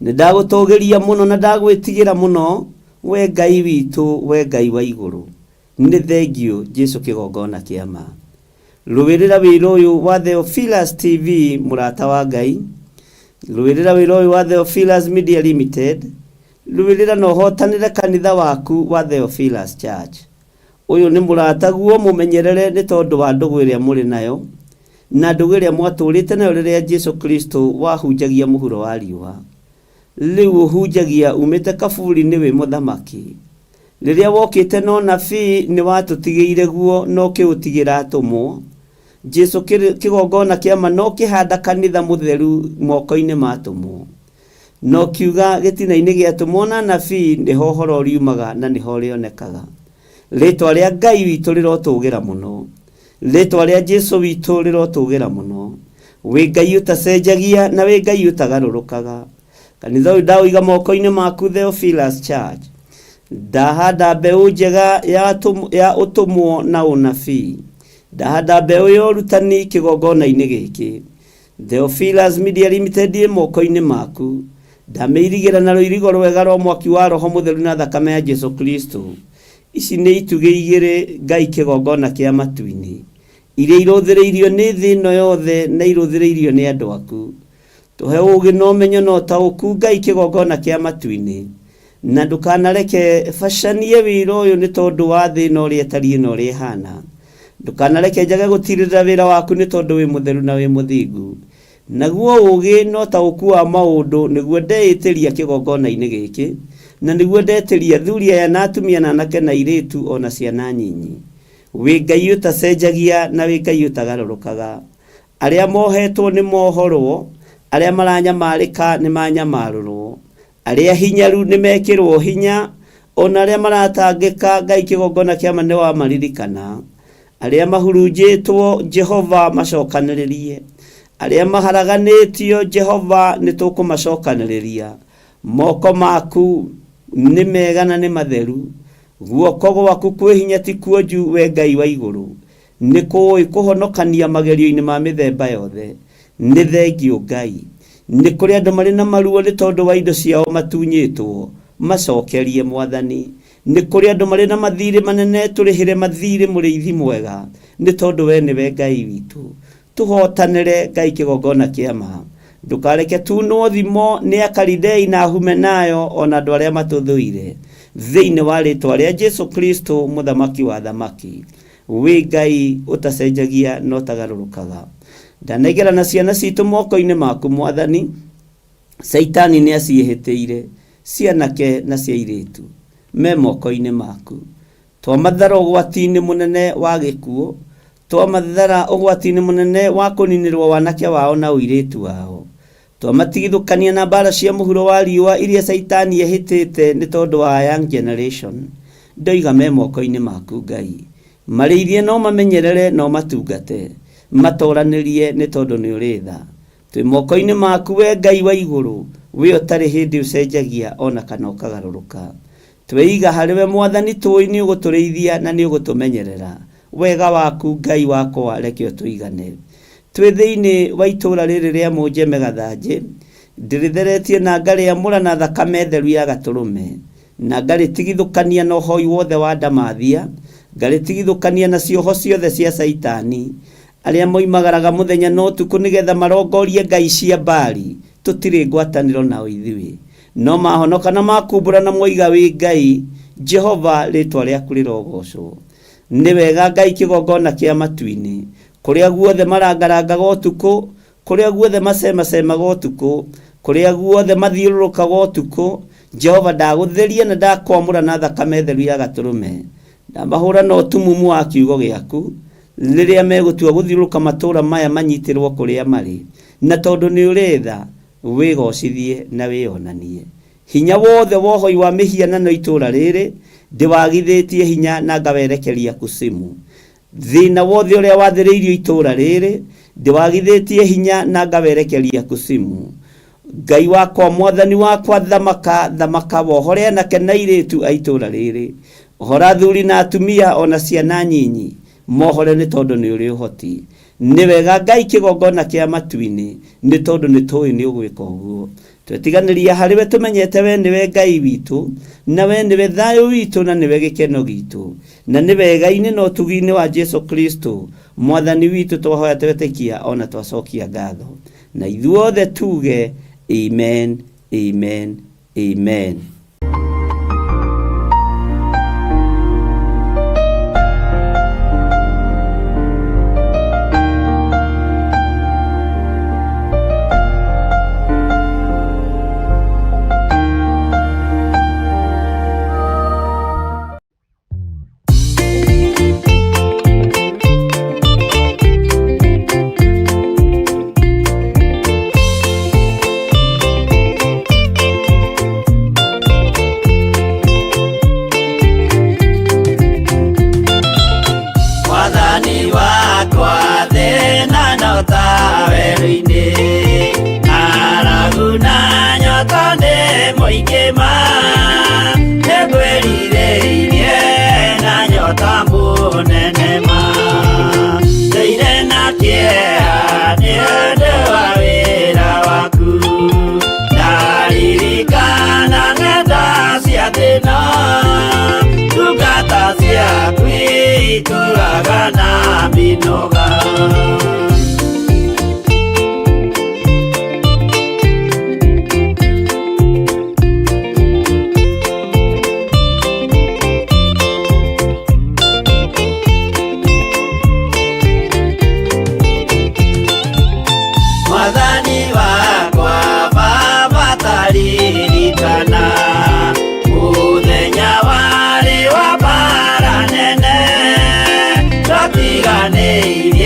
Nĩ ndagũtũũgĩria mũno na ndagwĩtigĩra mũno, we Ngai witũ, we Ngai wa igũrũ. Nĩ thengiũ Jesu kĩgongona kĩa ma. Rũĩrĩra wĩra ũyũ wa Theophilus TV mũrata wa Ngai. Rũĩrĩra wĩra ũyũ wa Theophilus Media Limited. Rũĩrĩra na ũhotanĩre kanitha waku wa Theophilus Church. Ũyũ nĩ mũrataguo mũmenyerere nĩ tondũ wa ndũgũ ĩrĩa mũrĩ nayo, na ndũgũ ĩrĩa mwatũũrĩte nayo rĩrĩa Jesu Kristo wahunjagia mũhuro wa riũa. Rĩu ũhunjagia umĩte kaburi-inĩ wĩ mũthamaki. Rĩrĩa wokĩte na ũnabii nĩ watũtigĩire guo na ũkĩũtigĩra atũmwo. Jesu kĩgongona kĩa ma na ũkĩhanda kanitha mũtheru moko-inĩ ma atũmwo. Na ũkiuga gĩtina-inĩ gĩa atũmwo na anabii nĩho ũhoro ũriumaga na nĩho ũrĩonekaga. Rĩtwa rĩa Ngai witũ rĩrotũgĩra mũno. Rĩtwa rĩa Jesu witũ rĩrotũgĩra mũno. Wĩ Ngai ũtacenjagia na wĩ Ngai ũtagarũrũkaga. Kanitha ũyũ ndaũiga moko-inĩ maku Theophilus Church. Ndahanda mbeũ njega ya ũtũmwo na ũnabii. Ndahanda mbeũ ya ũrutani kĩgongona-inĩ gĩkĩ. Theophilus Media Limited ĩ moko-inĩ maku. Ndamĩirigĩra na rũirigo rwega rwa mwaki wa Roho Mũtheru na thakame ya Jesu Kristo. Ici nĩ itugĩ igĩrĩ Ngai kĩgongona kĩa matu-inĩ, iria irũthĩrĩirio nĩ thĩ ĩno yothe na irũthĩrĩirio nĩ andũ aku. Tũhe ũũgĩ na ũmenyo na ũtaũku Ngai kĩgongona kĩa matu-inĩ. Na ndũkanareke bacanie wĩra ũyũ nĩ tondũ wa thĩ ĩno ũrĩa ĩtariĩ na ũrĩa ĩhana. Ndũkanareke njage gũtirĩrĩra wĩra waku nĩ tondũ wĩ mũtheru na wĩ mũthingu. Naguo ũũgĩ na ũtaũku wa maũndũ nĩguo ndeĩtĩria kĩgongona-inĩ gĩkĩ, na nĩguo ndetĩria athuri aya na atumia na anake na airĩtu o na ciana nyinyi. Wĩ Ngai ũtacenjagia na wĩ Ngai ũtagarũrũkaga. Arĩa mohetwo nĩ mohorwo, arĩa maranyamarĩka nĩ manyamarũrwo. Arĩa ahinyaru nĩ mekĩrwo hinya, o na arĩa maratangĩka, Ngai kĩgongona kĩa ma nĩ wamaririkana. Arĩa mahurunjĩtwo, Jehova macokanĩrĩrie. Arĩa maharaganĩtio, Jehova nĩ tũkũmacokanĩrĩria. Moko maku nĩ mega na nĩ matheru, guoko gwaku kwĩ hinya ti kuonju, wee Ngai wa igũrũ. Nĩ kũũĩ kũhonokania magerio-inĩ ma mĩthemba yothe. Nĩ thengiũ Ngai. Nĩ kũrĩ andũ marĩ na maruo nĩ tondũ wa indo ciao matunyĩtwo. Macokerie Mwathani. Nĩ kũrĩ andũ marĩ na mathirĩ manene tũrĩhĩre mathirĩ mũrĩithi mwega nĩ tondũ we nĩwe Ngai witũ. Tũhotanĩre Ngai kĩgongona kĩa ma. Ndũkareke tunwo thimo nĩ Akalidei na Ahumenayo o na andũ arĩa matũthũire. Thĩinĩ wa rĩtwa rĩa Jesu Kristo mũthamaki wa athamaki. Wĩ Ngai ũtacenjagia na ũtagarũrũkaga. Ndanengerana ciana citũ moko-inĩ maku Mwathani. Caitani nĩ aciĩhĩtĩire, cia anake na cia airĩtu. Me moko-inĩ maku. Twamathara ũgwati-inĩ mũnene wa gĩkuũ. Twamathara ũgwati-inĩ mũnene wa kũninĩrwo wanake wao na ũirĩtu wao. Twamatigithũkania na mbara cia mũhuro wa riũa iria Caitani ehĩtĩte nĩ tondũ wa young generation. Ndoiga me moko-inĩ maku Ngai. Marĩithie na ũmamenyerere na ũmatungate. Matoranĩrie nĩ tondũ nĩ ũrĩ tha. Twĩ moko-inĩ maku we Ngai wa igũrũ, we ũtarĩ hĩndĩ ũcenjagia o na kana ũkagarũrũka. Tweiga harĩ we Mwathani tũĩ nĩ ũgũtũrĩithia na nĩ ũgũtũmenyerera. Wega waku Ngai wakwa reke ũtũigane. Twĩ thĩinĩ wa itũũra rĩrĩ rĩa Mũnjeme Gathanjĩ, ndĩrĩtheretie na ngarĩamũra na thakame theru ya Gatũrũme, na ngarĩtigithũkania na ũhoi wothe wa ndamathia, ngarĩtigithũkania na cioho ciothe cia Caitani, arĩa moimagaraga mũthenya na ũtukũ nĩgetha marongorie ngai cia Baali, tũtirĩ ngwatanĩro nao ithuĩ. No mahonoka na makumbũra na moiga wĩ Ngai, Jehova, rĩĩtwa rĩaku rĩrogoocwo. Nĩ wega Ngai kĩgongona kĩa matu-inĩ, kũrĩa guothe marangarangaga ũtukũ, kũrĩa guothe macemacemaga ũtukũ, kũrĩa guothe mathiũrũrũkaga ũtukũ, Jehova ndagũtheria na ndakwamũra na thakame theru ya Gatũrũme. Ndamahũra na ũtumumu wa kiugo gĩaku, rĩrĩa megũtua gũthiũrũrũka matũũra maya manyitĩrwo kũrĩa marĩ. Na tondũ nĩ ũrĩ tha, wĩgocithie na wĩonanie. Hinya wothe wohoi wa mĩhianano itũra rĩrĩ ndĩwagithĩtie hinya na ngawerekeria kusimu. Thĩna wothe ũrĩa wathĩrĩirio itũra rĩrĩ ndĩwagithĩtie hinya na ngawerekeria kusimu. Ngai wakwa, mwathani wakwa, thamaka thamaka wohore anake na airĩtu a itũra rĩrĩ, ohora athuri na atumia ona ciana nyinyi, mohore nĩ tondũ nĩ ũrĩ ũhoti. Nĩ wega Ngai kĩgongona kĩa matu-inĩ, nĩ tondũ nĩ tũĩ nĩ ũgwĩka ũguo. Twetiganĩria harĩ we tũmenyete we nĩwe Ngai witũ, na we nĩwe thayũ witũ, na nĩwe gĩkeno gitũ, na nĩ wega-inĩ na ũtugi-inĩ wa Jesu Kristo mwathani witũ twahoya twetĩkia ona twacokia ngatho, na ithuothe tuge amen, amen, amen. Mwathani wakwa thĩna no ta werũ-inĩ, ng'aragu na nyota nĩ mũingĩ ma, nĩngwĩrirĩirie na nyota mũnene ma, ndũire na kĩeha nĩ ũndũ wa wĩra waku, ndaririkana ng'enda cia thĩna, ndungata ciaku itũraga na mĩnoga. Mwathani wakwa Baba taririkana mũthenya warĩ wa mbara nene, twatiganĩirio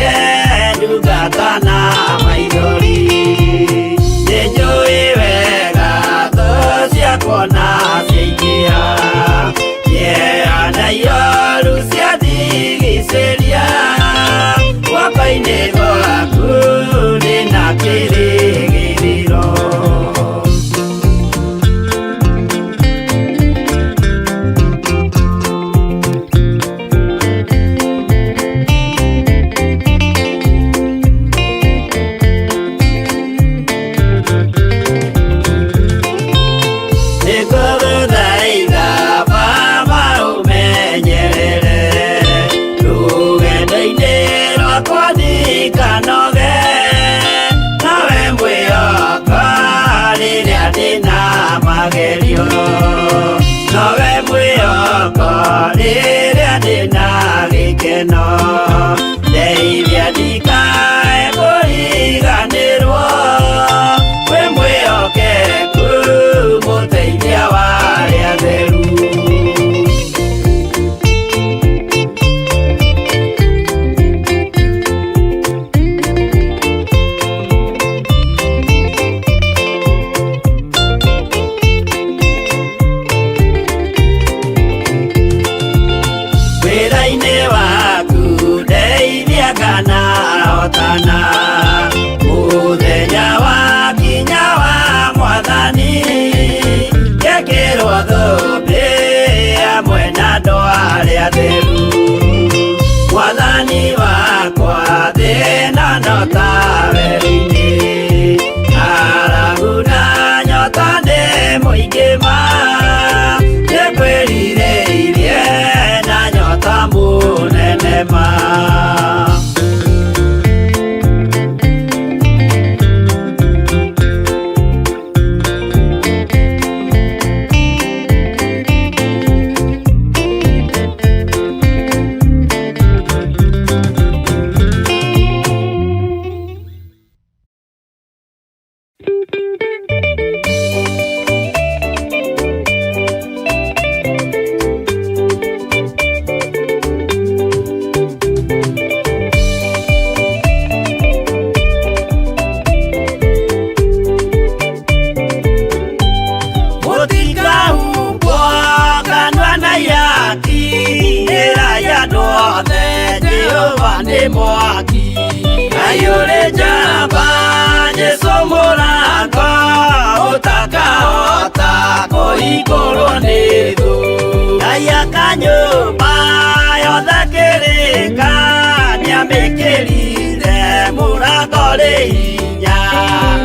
ũrĩ hinya.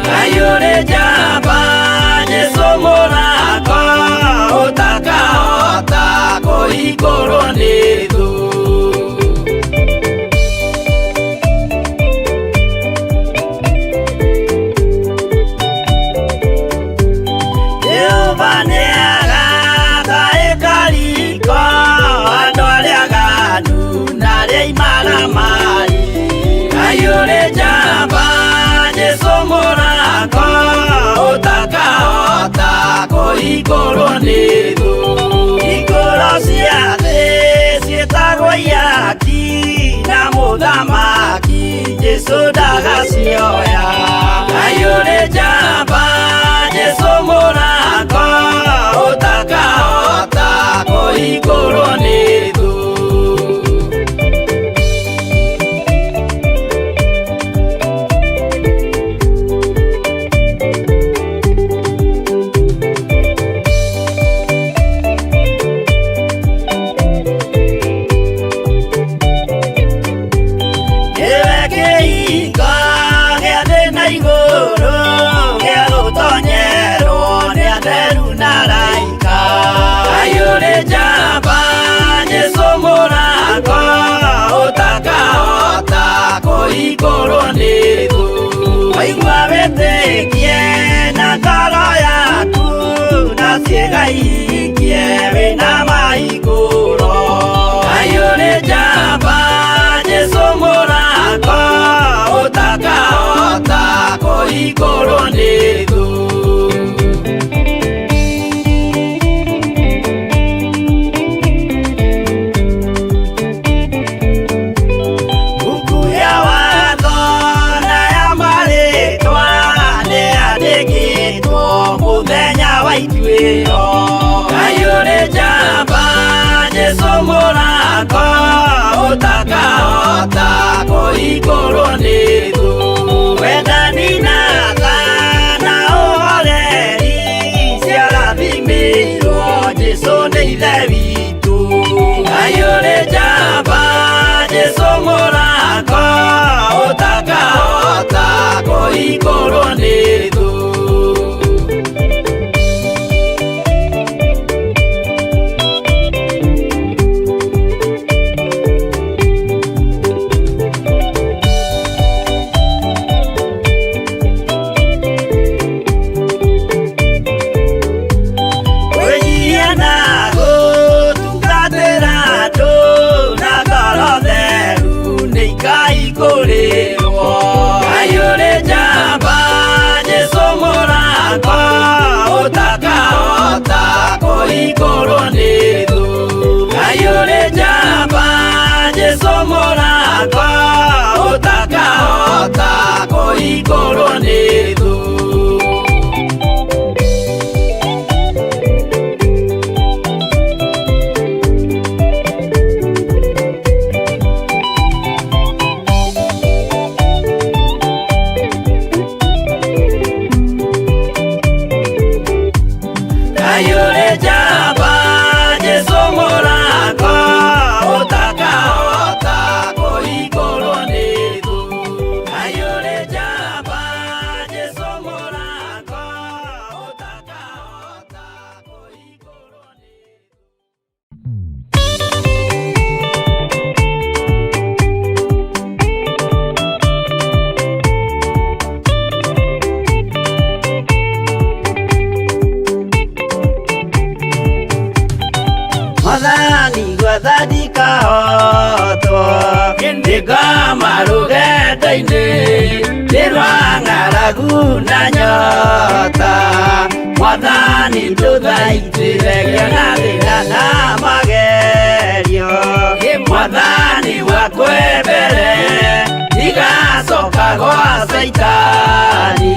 Ngai ũrĩ njamba, Jesũ mũrata, ũtakahota kũhingũrwo nĩ thũ. Jehova nĩagaka ĩkariko andũ arĩa aganu na arĩa imaramari. Ngai ũrĩ njamba, Jesũ mũrata, ũtakahota kũhingũrwo nĩ thũ. Hingũro cia thĩ ciĩtagwo ihaki na mũthamaki Jesũ ndagacioya. Ngai ũrĩ njamba, Jesũ mũrata, ũtakahota kũhingũrwo nĩ thũ. Nĩwe kĩhingo gĩa thĩ na igũrũ, gĩa gũtonyerwo nĩ atheru na araika. Ngai ũrĩ njamba, Jesũ mũrata, ũtakahota kũhingũrwo nĩ thũ. Waigua wĩtĩkie na ngoro yaku, na ciĩga ihingie wĩna mahingũro. Ngai ũrĩ njamba, Jesũ mũrata, ũtakahota kũhingũrwo nĩ thũ. Buku ya watho na ya marĩtwa nĩyandĩkĩtwo mũthenya wa ituĩro. Ngai ũrĩ njamba, Jesũ mũrata, ũtakahota kũhingũrwo nĩ thũ. Wendani na tha na ũhoreri ciarathimĩirwo Jesũ nĩ Ithe witũ. Ngai ũrĩ njamba, Jesũ mũrata, ũtakahota kũhingũrwo nĩ thũ. Kwĩnyihia na gũtungatĩra andũ na ngoro theru nĩ ikaihingũrĩrwo. Ngai ũrĩ njamba, Jesũ mũrata, ũtakahota kũhingũrwo nĩ thũ. Ngai ũrĩ njamba, Jesũ mũrata, ũtakahota kũhingũrwo nĩ thũ. Ngai ũrĩ njamba, Jesũ mũrata, ũtakahota kũhingũrwo nĩ thũ. Ngai ũrĩ njamba, Jesũ mũrata, ũtakahota kũhingũrwo nĩ thũ. Mwathani gwetha ndikahotwo, ndĩngoma rũgendo-inĩ, nĩ rwa ng'aragu na nyota. Mwathani ndũthaitĩre ngĩona thĩna na magerio. Mwathani wakwe mbere, ndigacoka gwa Caitani,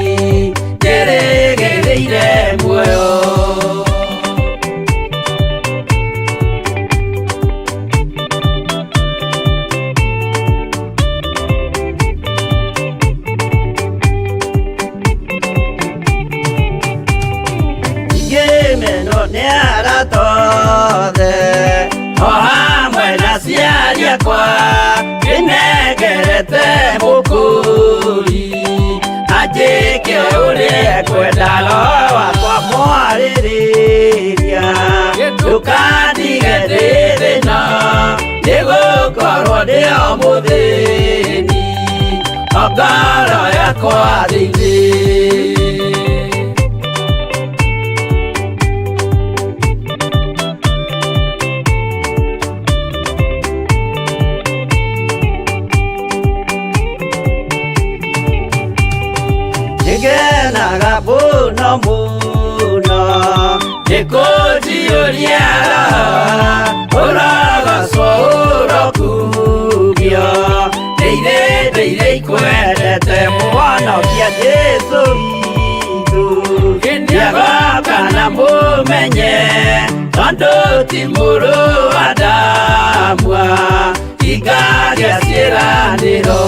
ndĩrĩgĩrĩire muoyo. Ingĩmenwo nĩ arata othe, o hamwe na aciari akwa, ndĩnengerete mũkũri. Anjĩke ũrĩa ekwenda roho wakwa mwarĩrĩria ndũkandige ndĩ thĩna nĩgũkorwo ndĩ o mũthĩni o ngoro yakwa thĩinĩ. Nĩngenaga mũno mũno nĩkũnjiyũria roho ũrogocwo ũrokumio ndĩire ndĩire ikwendete mũhonokia Jesũ witũ nĩagoka na mũmenye tondũ ti mũrũ wa Adamu hingagia ciĩranĩro.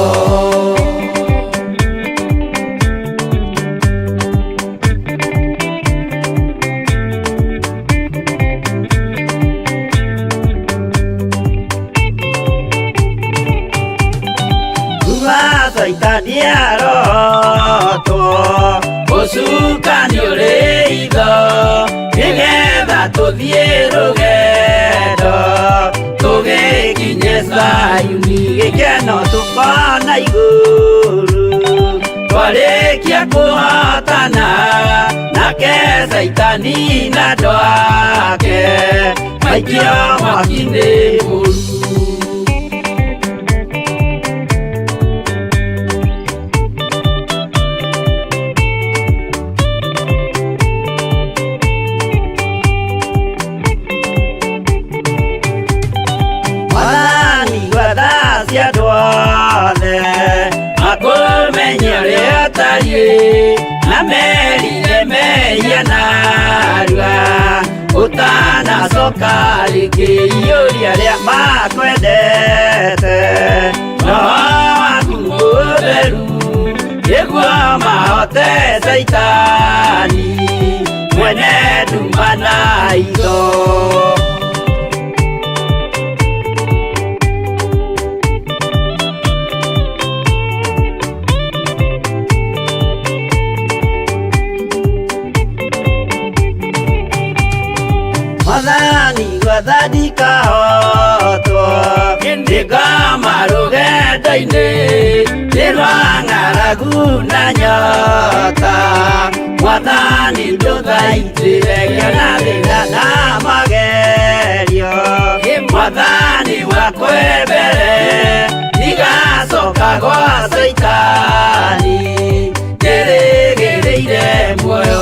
Kuma Caitani arotwo ũcukani ũrĩ itho nĩgetha tũthiĩ rũgendo tũgĩkinye Zayuni gĩkeno tũkona igũrũ twarĩkia kũhotana nake Caitani na andũ ake maikio mwaki-inĩ mũru. Mwathani gwatha cia andũ othe makũmenye ũrĩa ũtariĩ na merire mehia narua ũtanacoka rĩngĩ iyũria arĩa makwendete roho waku mũtheru nĩguo mahote Caitani mwene nduma na itho. Mwathani gwatha ndikahotwo ndĩngoma rũgendo-inĩ nĩ rwa ng'aragu na nyota Mwathani ndũthaitĩre ngĩona thĩna na magerio Mwathani wakwa mbere ndigacoka gwa Caitani ndĩrĩgĩrĩire muoyo.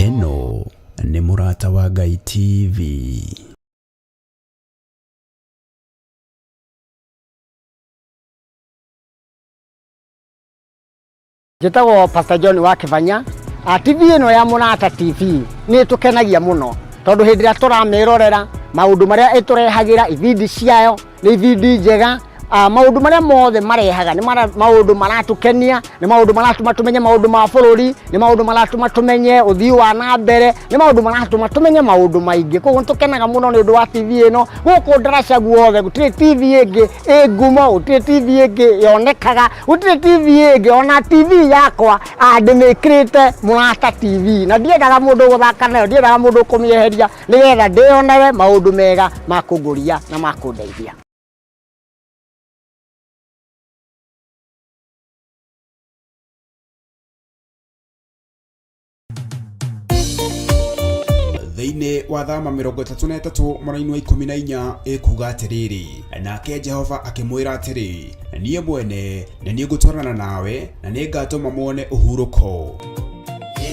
Ĩno nĩ Mũrata wa Ngai TV. Njĩtagwo Pastor John wa Kĩbanya. TV ĩno ya Mũrata TV nĩ ĩtũkenagia mũno tondũ hĩndĩ ĩrĩa tũramĩrorera maũndũ marĩa ĩtũrehagĩra ibindi ciayo nĩ ibindi njega. Maũndũ marĩa mothe marehaga nĩ maũndũ maratũkenia, nĩ maũndũ maratũma tũmenye maũndũ ma bũrũri, nĩ maũndũ maratũma tũmenye ũthii wa na mbere, nĩ maũndũ maratũma tũmenye maũndũ maingĩ. Koguo nĩ tũkenaga mũno nĩ ũndũ wa TV ĩno. Gũkũ ndaraca guothe gũtirĩ TV ĩngĩ ĩ ngumo, gũtirĩ TV ĩngĩ yonekaga, gũtirĩ TV ĩngĩ. Ona TV yakwa ndĩmĩkĩrĩte Mũrata TV na ndiendaga mũndũ gũthaka nayo, ndiendaga mũndũ kũmĩeheria nĩgetha ndĩyonere maũndũ mega ma kũngũria na ma kũndeithia. Thĩinĩ wa thama 33 mũraini wa 14 ĩkuga atĩrĩrĩ, nake Jehova akĩmwĩra atĩrĩ, niĩ mwene nĩ niĩ ngũtwarana nawe na nĩ ngatũma muone ũhurũko.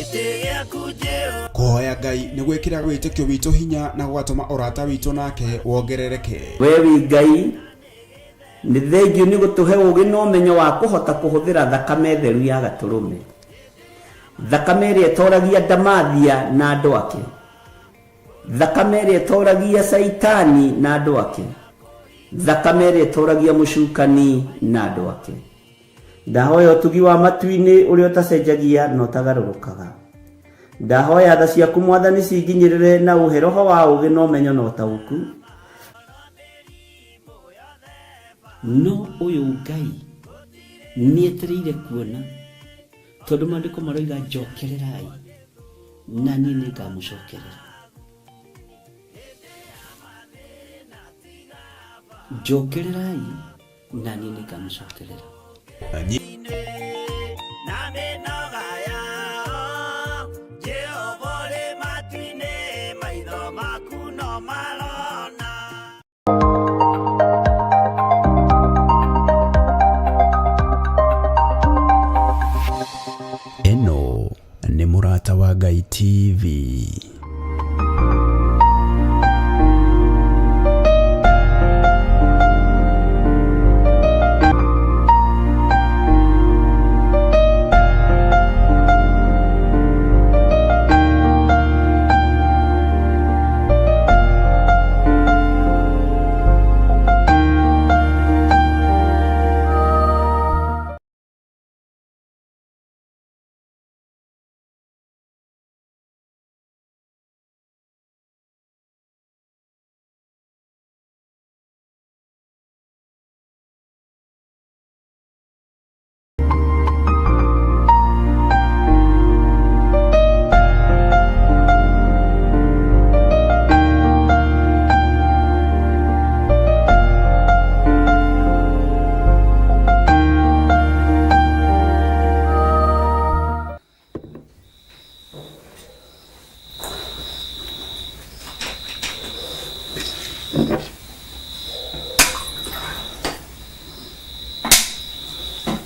Gĩtĩ gĩaku Jehova. Kũhoya Ngai nĩ gwĩkĩraga wĩtĩkio witũ hinya na gũgatũma ũrata witũ nake wongerereke. We wĩ Ngai, nĩ thengiũ nĩ gũtũhe ũũgĩ na ũmenyo wa kũhota kũhũthĩra thakame theru ya Gatũrũme, thakame ĩrĩa ĩtoragia ndamathia na andũ ake, thakame ĩrĩa ĩtoragia Caitani na andũ ake, thakame ĩrĩa ĩtoragia mũcukani na andũ ake. Ndahoya ũtugi wa matu-inĩ ũrĩa ũtacenjagia na ũtagarũrũkaga. Ndahoya tha ciaku Mwathani cinginyĩrĩre na ũhe roho wa ũũgĩ na ũmenyo na ũtaũku. No ũyũ Ngai nĩetereire kuona, tondũ maandĩko maroiga njokererai na niĩ nĩngamũcokerera. Njokererai na niĩ nĩngamũcokerera. Na mĩnoga yao, Jehova ũrĩ matu-inĩ, maitho maku no marona. Ĩno nĩ Mũrata wa Ngai TV.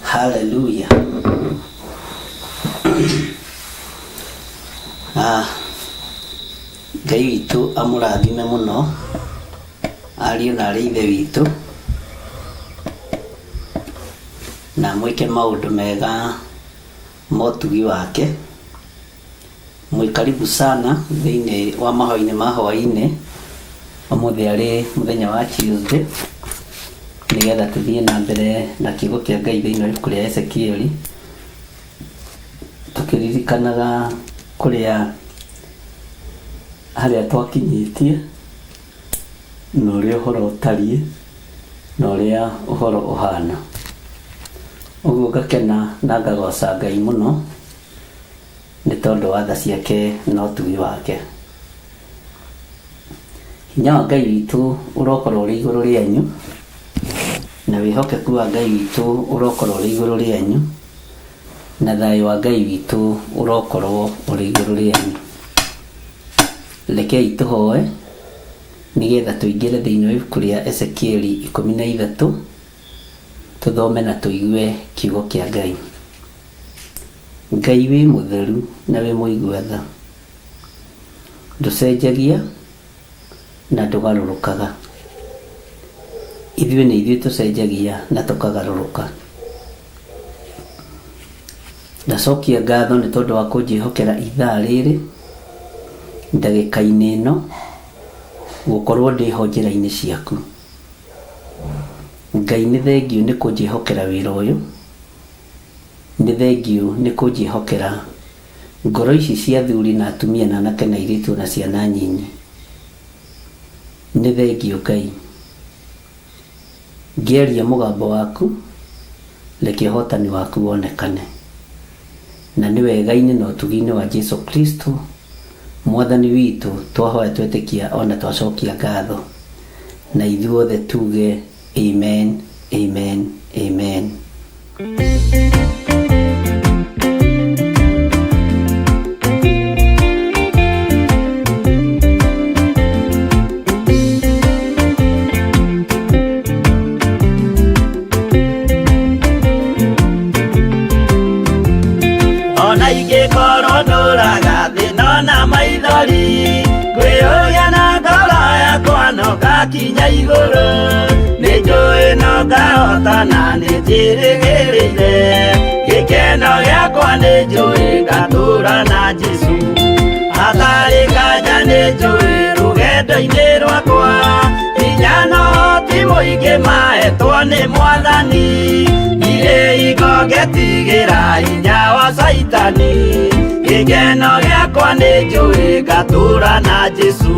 Haleluya. Ah, Ngai witũ amũrathime mũno ariũ na arĩ ithe witũ na amwĩke maũndũ mega motugi wake. Mwĩ karibu sana thĩinĩ wa mahoya-inĩ ma hwaĩ-inĩ ũmũthĩ arĩ mũthenya wa Tuesday nĩgetha tũthiĩ na mbere na kiugo kĩa Ngai thĩinĩ wa ibuku rĩa Ezekieli tũkĩririkanaga kũrĩa harĩa twakinyĩtie na ũrĩa ũhoro ũtariĩ na ũrĩa ũhoro ũhana. Ũguo ngakena na ngagoca Ngai mũno nĩ tondũ wa tha ciake na ũtugi wake. Hinya wa Ngai witũ ũrokorwo ũrĩ igũrũ rĩanyu, na wĩhokeku wa Ngai witũ ũrokorwo ũrĩ igũrũ rĩanyu, na thayũ wa Ngai witũ ũrokorwo ũrĩ igũrũ rĩanyu. Rekei tũhoe nĩgetha tũingĩre thĩinĩ wa ibuku rĩa Ezekieli 13, tũthome na tũigue kiugo kĩa Ngai. Ngai wĩ mũtheru na wĩ mũigua tha, ndũcenjagia na ndũgarũrũkaga. Ithuĩ nĩ ithuĩ tũcenjagia na tũkagarũrũka. Ndacokia ngatho nĩ tondũ wa kũnjĩhokera ithaa rĩrĩ, ndagĩka-inĩ ĩno, gũkorwo ndĩho njĩra-inĩ ciaku. Ngai nĩ thengiũ nĩ kũnjĩhokera wĩra ũyũ, nĩ thengiũ nĩ kũnjĩhokera ngoro ici cia athuri na atumia na anake na airĩtu na ciana nyinyi. Nĩ thengiũ Ngai. Ngĩaria mũgambo waku, reke ũhotani waku wonekane. Na nĩ wega-inĩ na ũtugi-inĩ wa Jesu Kristo, Mwathani witũ, twahoya twetĩkia ona twacokia ngatho. Na ithuothe tuge amen, amen, amen. Ona ingĩkorwo ndũrĩ Ngakinya igũrũ nĩ njũĩ no ngahotana nĩ njĩrĩgĩrĩire gĩkeno gĩakwa nĩ njũĩ ngatũra na Jesũ hatarĩ nganja nĩ njũĩ rũgendo-inĩ rwakwa hinya no ti mũingĩ mahetwo nĩ mwathani ndirĩ hingo ngetigĩra hinya wa caitani gĩkeno gĩakwa nĩ njũĩ ngatũra na Jesũ.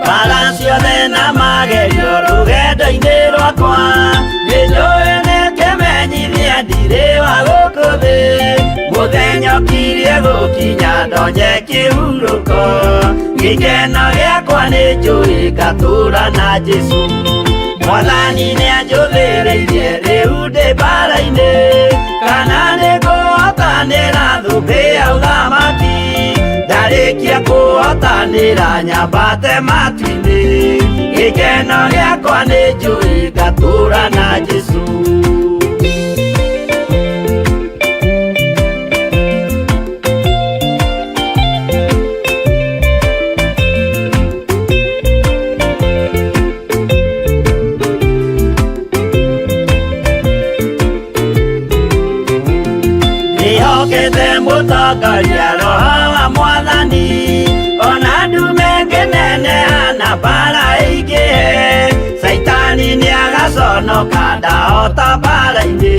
Mbara ciothe na magerio rũgendo-inĩ rwakwa nĩ njũĩ nĩ kĩmenyithia ndirĩ wa gũkũ thĩ mũthenya ũkirie gũkinya ndonye kĩhurũko gĩkeno gĩakwa nĩ njũĩ ngatũra na Jesũ mwathani nĩ anjũthĩrĩirie rĩu ndĩ mbara-inĩ kana nĩ ngũhotanĩra thũmbĩ ya ũthamaki ndarĩkia kũhotanĩra nyambate matu-inĩ gĩkeno gĩakwa nĩ njũĩ ngatũra na Jesũ. Ndĩhokete mũtongoria roho wa mwathani ona ndume ngĩneneha na mbara ĩingĩhe caitani nĩagaconoka ndahota mbara-inĩ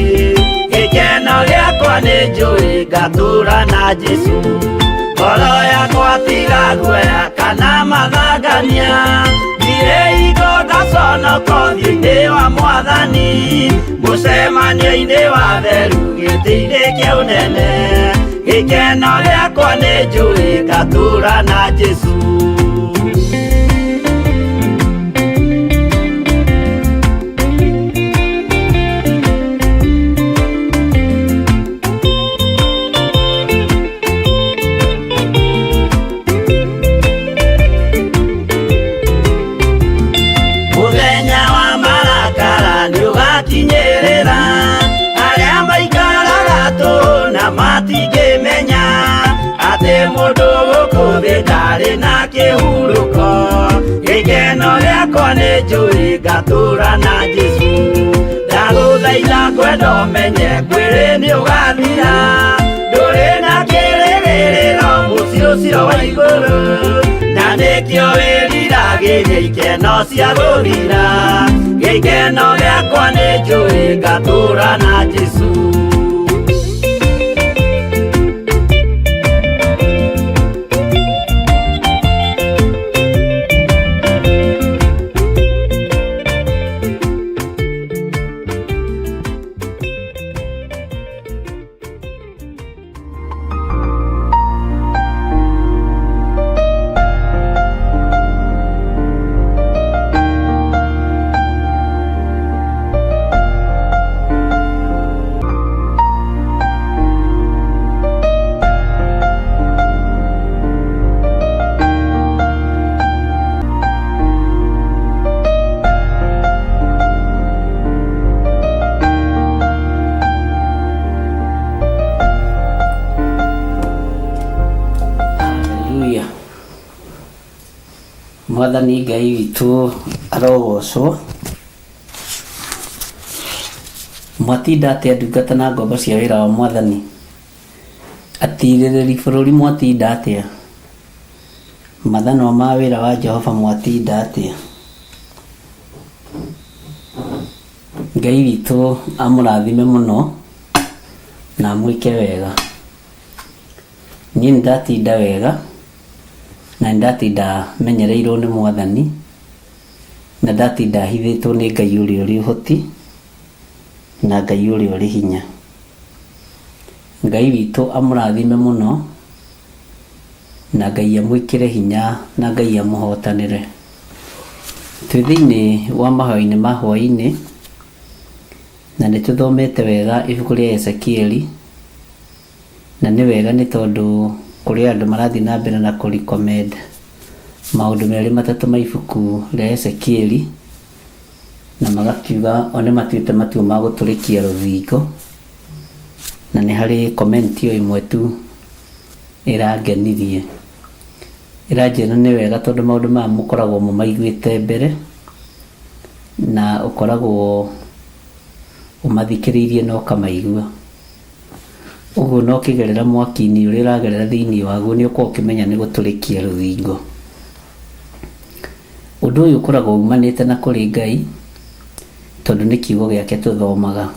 gĩkeno gĩakwa nĩ njũĩ ngatũra na Jesũ ngoro yakwa tiga guoya kana mathangania ndirĩ hingo ngaconoka ũthiũ-inĩ wa mwathani mũcemanio-inĩ wa theru gĩtĩ-inĩ kĩa ũnene gĩkeno gĩakwa nĩ njũĩ ngatũra na Jesũ. Mũthenya wa marakara nĩũgakinyĩrĩra arĩa maikaraga tũhũ na matingĩmenya atĩ mũndũ gũkũ thĩ ndarĩ na kĩhurũko gĩkeno gĩakwa nĩ njũĩ ngatũra na Jesũ ndagũthaitha ngwenda ũmenye mwĩrĩ nĩũgathira ndũrĩ na kĩrĩgĩrĩro mũciĩ ũcio wa igũrũ na nĩkĩo wĩriragĩria ikeno cia gũthira gĩkeno gĩakwa nĩ njũĩ ngatũra na Jesũ. Haleluya. Mwathani Ngai witũ arogocwo. Mwatinda atĩa ndungata na ngombo cia wĩra wa mwathani? Atirĩrĩri bũrũri mwatinda atĩa? Mathanwa ma wĩra wa Jehova mwatinda atĩa? Ngai witũ amũrathime mũno na amwĩke wega. Niĩ nĩndatinda wega na nĩndatinda menyereirwo nĩ mwathani na ndatinda hithĩtwo nĩ Ngai ũrĩa ũrĩ ũhoti na Ngai ũrĩa ũrĩ hinya. Ngai witũ amũrathime mũno na Ngai amwĩkĩre hinya na Ngai amũhotanĩre. Twĩ thĩinĩ wa mahoya-inĩ ma hwaĩ-inĩ na nĩtũthomete wega ibuku rĩa Ezekieli na nĩ wega nĩ tondũ kũrĩ andũ marathiĩ na mbere na kũ recommend Maũndũ merĩ matatũ ma ibuku rĩa Ezekieli na magakiuga o nĩ matuĩte matua ma gũtũrĩkia rũthingo na nĩ harĩ comment o ĩmwe tu ĩrangenirie ĩranjĩra nĩ wega tondũ maũndũ maya mũkoragwo mũmaiguĩte mbere na ũkoragwo ũmathikĩrĩirie na ũkamaigua. Ũguo na ũkĩgerera mwaki-inĩ ũrĩa ũragerera thĩinĩ waguo nĩ ũkoragwo ũkĩmenya nĩ gũtũrĩkia rũthingo. Ũndũ ũyũ ũkoragwo umanĩte na kũrĩ Ngai tondũ nĩ kiugo gĩake tũthomaga.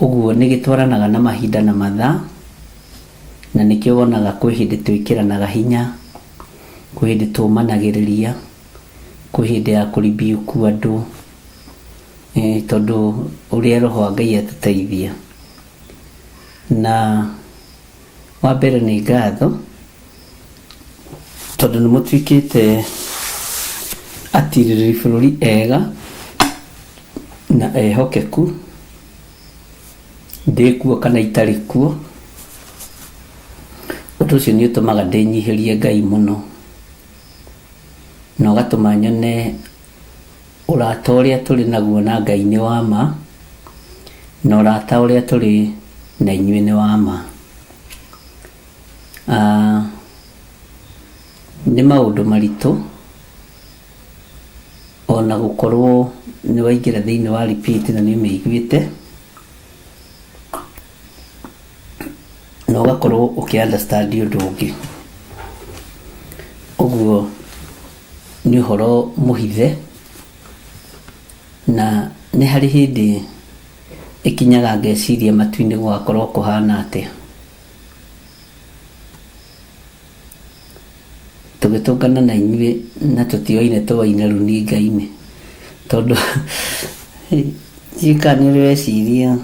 Ũguo nĩ gĩtwaranaga na mahinda na mathaa na nĩkĩo wonaga kwĩ hĩndĩ twĩkĩranaga hinya, kwĩ hĩndĩ tũmanagĩrĩria, kwĩ hĩndĩ ya kũ rebuke andũ tondũ ũrĩa roho wa Ngai atũteithia. Na wa mbere nĩ ngatho tondũ nĩ mũtuĩkĩte atirĩrĩri bũrũri ega na ehokeku ndĩ kuo kana itarĩ kuo. Ũndũ ũcio nĩ ũtũmaga ndĩnyihĩrie Ngai mũno na ũgatũma nyone ũrata ũrĩa tũrĩ naguo na Ngai nĩ wa ma na ũrata ũrĩa tũrĩ na inyuĩ nĩ wa ma. Ah, nĩ maũndũ maritũ ona gũkorwo nĩ waingĩra thĩinĩ wa repeat na nĩ ũmĩiguĩte na ũgakorwo ũkĩ understand ũndũ ũngĩ. Ũguo nĩ ũhoro mũhithe na nĩ harĩ hĩndĩ ĩkinyaga ngeciria matu-inĩ gũgakorwo kũhana atĩa. Tũgĩtũngana na inyuĩ na tũtioine tũwaine runinga-inĩ tondũ ndiũĩ kana nĩ ũrĩ weciria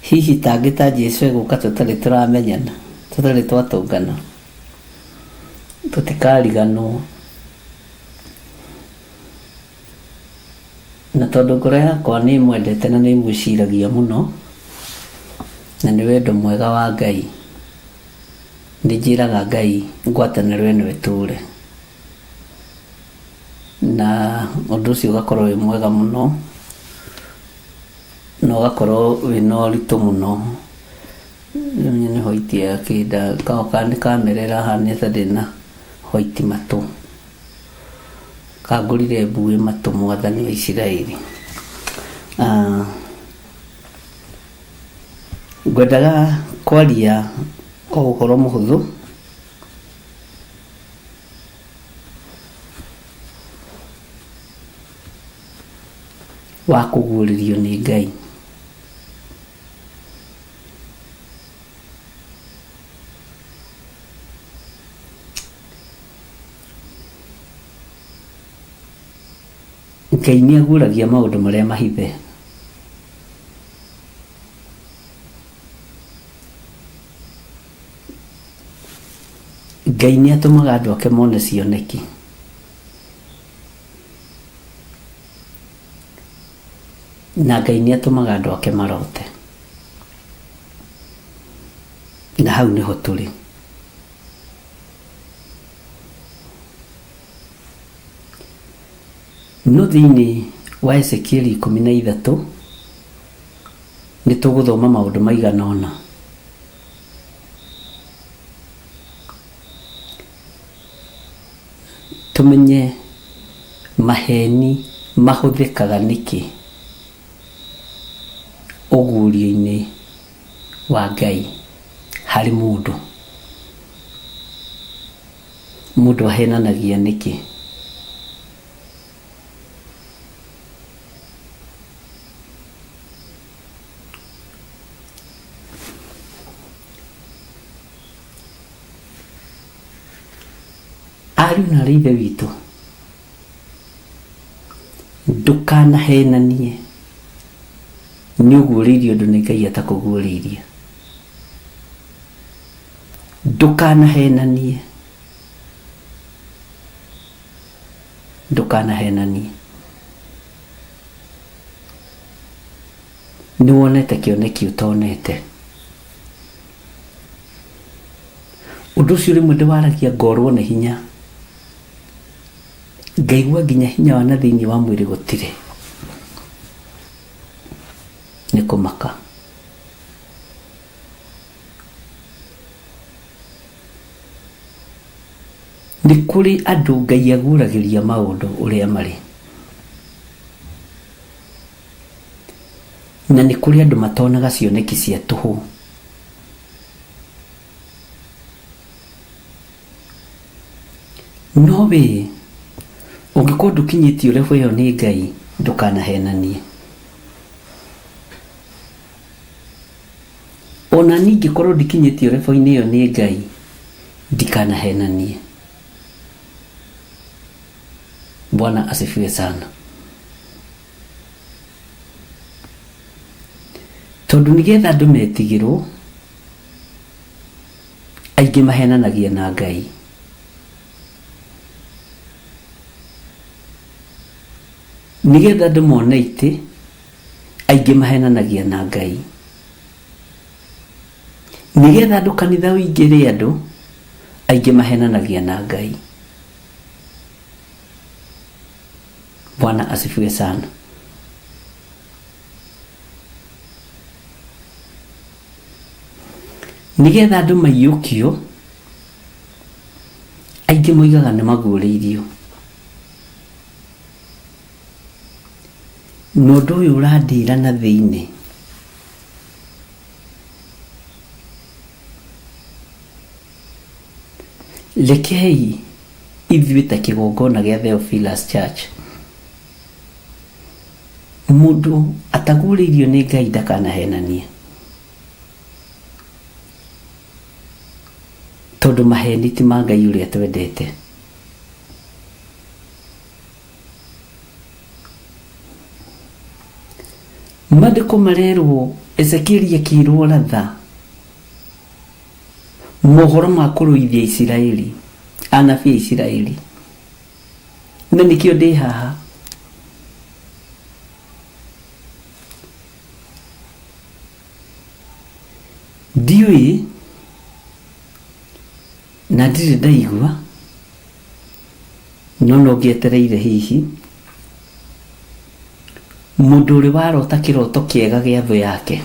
hihi tangĩ ta Jesu egũka tũtarĩ tũramenyana, tũtarĩ twatũngana, tũtikariganwo. Na tondũ ngoro yakwa nĩ ĩmwendete na nĩ ĩmwĩciragia mũno, na nĩ wendo mwega wa Ngai, nĩ njĩraga Ngai ngwatanĩro ĩno ĩtũre. Na ũndũ ũcio ũgakorwo wĩ mwega mũno, na ũgakorwo wĩna ũritũ mũno. Rĩu nĩ white ya kĩnda, nĩ kamera ĩrahana ta ndĩna white matũ. Kangũrire mbuĩ matũ mwathani wa Isiraeli. Ah, ngwendaga kwaria o ũhoro mũhũthũ wa kũguũrĩrio nĩ Ngai. Ngai nĩ aguũragia maũndũ marĩa mahithe. Ngai nĩ atũmaga andũ ake mone cioneki. Na Ngai nĩ atũmaga andũ ake marote. Na hau nĩho tũrĩ. No thĩinĩ wa Ezekieli 13 nĩ tũgũthoma maũndũ maigana ũna. Tũmenye maheni mahũthĩkaga nĩkĩ ũguũrio-inĩ wa Ngai harĩ mũndũ. Mũndũ ahenanagia nĩkĩ? Ariũ na aarĩ a Ithe witũ, ndũkanahenanie nĩ ũguũrĩirio ũndũ nĩ Ngai atakũguũrĩirie. Ndũkanahenanie, ndũkanahenanie. Nĩ wonete kĩoneki ũtonete. Ũndũ ũcio rĩmwe ndĩwaragia ngorwo nĩ hinya, ngaigua nginya hinya wa na thĩinĩ wa mwĩrĩ gũtirĩ, nĩ kũmaka. Nĩ kũrĩ andũ Ngai aguũragĩria maũndũ ũrĩa marĩ. Na nĩ kũrĩ andũ matonaga cioneki cia tũhũ. No we ũngĩkorwo ndũkinyĩtio level ĩyo nĩ Ngai ndũkanahenanie. Ona niĩ ingĩkorwo ndikinyĩtio level-inĩ ĩyo nĩ Ngai ndikanahenanie. Bwana asifiwe sana. Tondũ nĩgetha andũ metigĩrwo, aingĩ mahenanagia na Ngai. Nĩgetha andũ mone itĩ, aingĩ mahenanagia na Ngai. Nĩgetha andũ kanitha ũingĩre andũ, aingĩ mahenanagia na Ngai. Bwana asifiwe sana. Nĩgetha andũ maiyũkio, aingĩ moigaga nĩ maguũrĩirio. Na ũndũ ũyũ ũrandĩra na thĩinĩ. Rekei ithuĩ ta kĩgongona gĩa Theophilus Church, mũndũ ataguũrĩirio nĩ Ngai ndakanahenanie. Tondũ maheni ti ma Ngai ũrĩa twendete. Mandĩko marerwo Ezekieli akĩrwo ratha mohoro ma kũrũithia Isiraeli, anabii a Isiraeli. Na nĩkĩo ndĩ haha. Ndiũĩ na ndirĩ ndaigua no no ngĩetereire hihi mũndũ ũrĩ warota kĩroto kĩega gĩa thũ yake.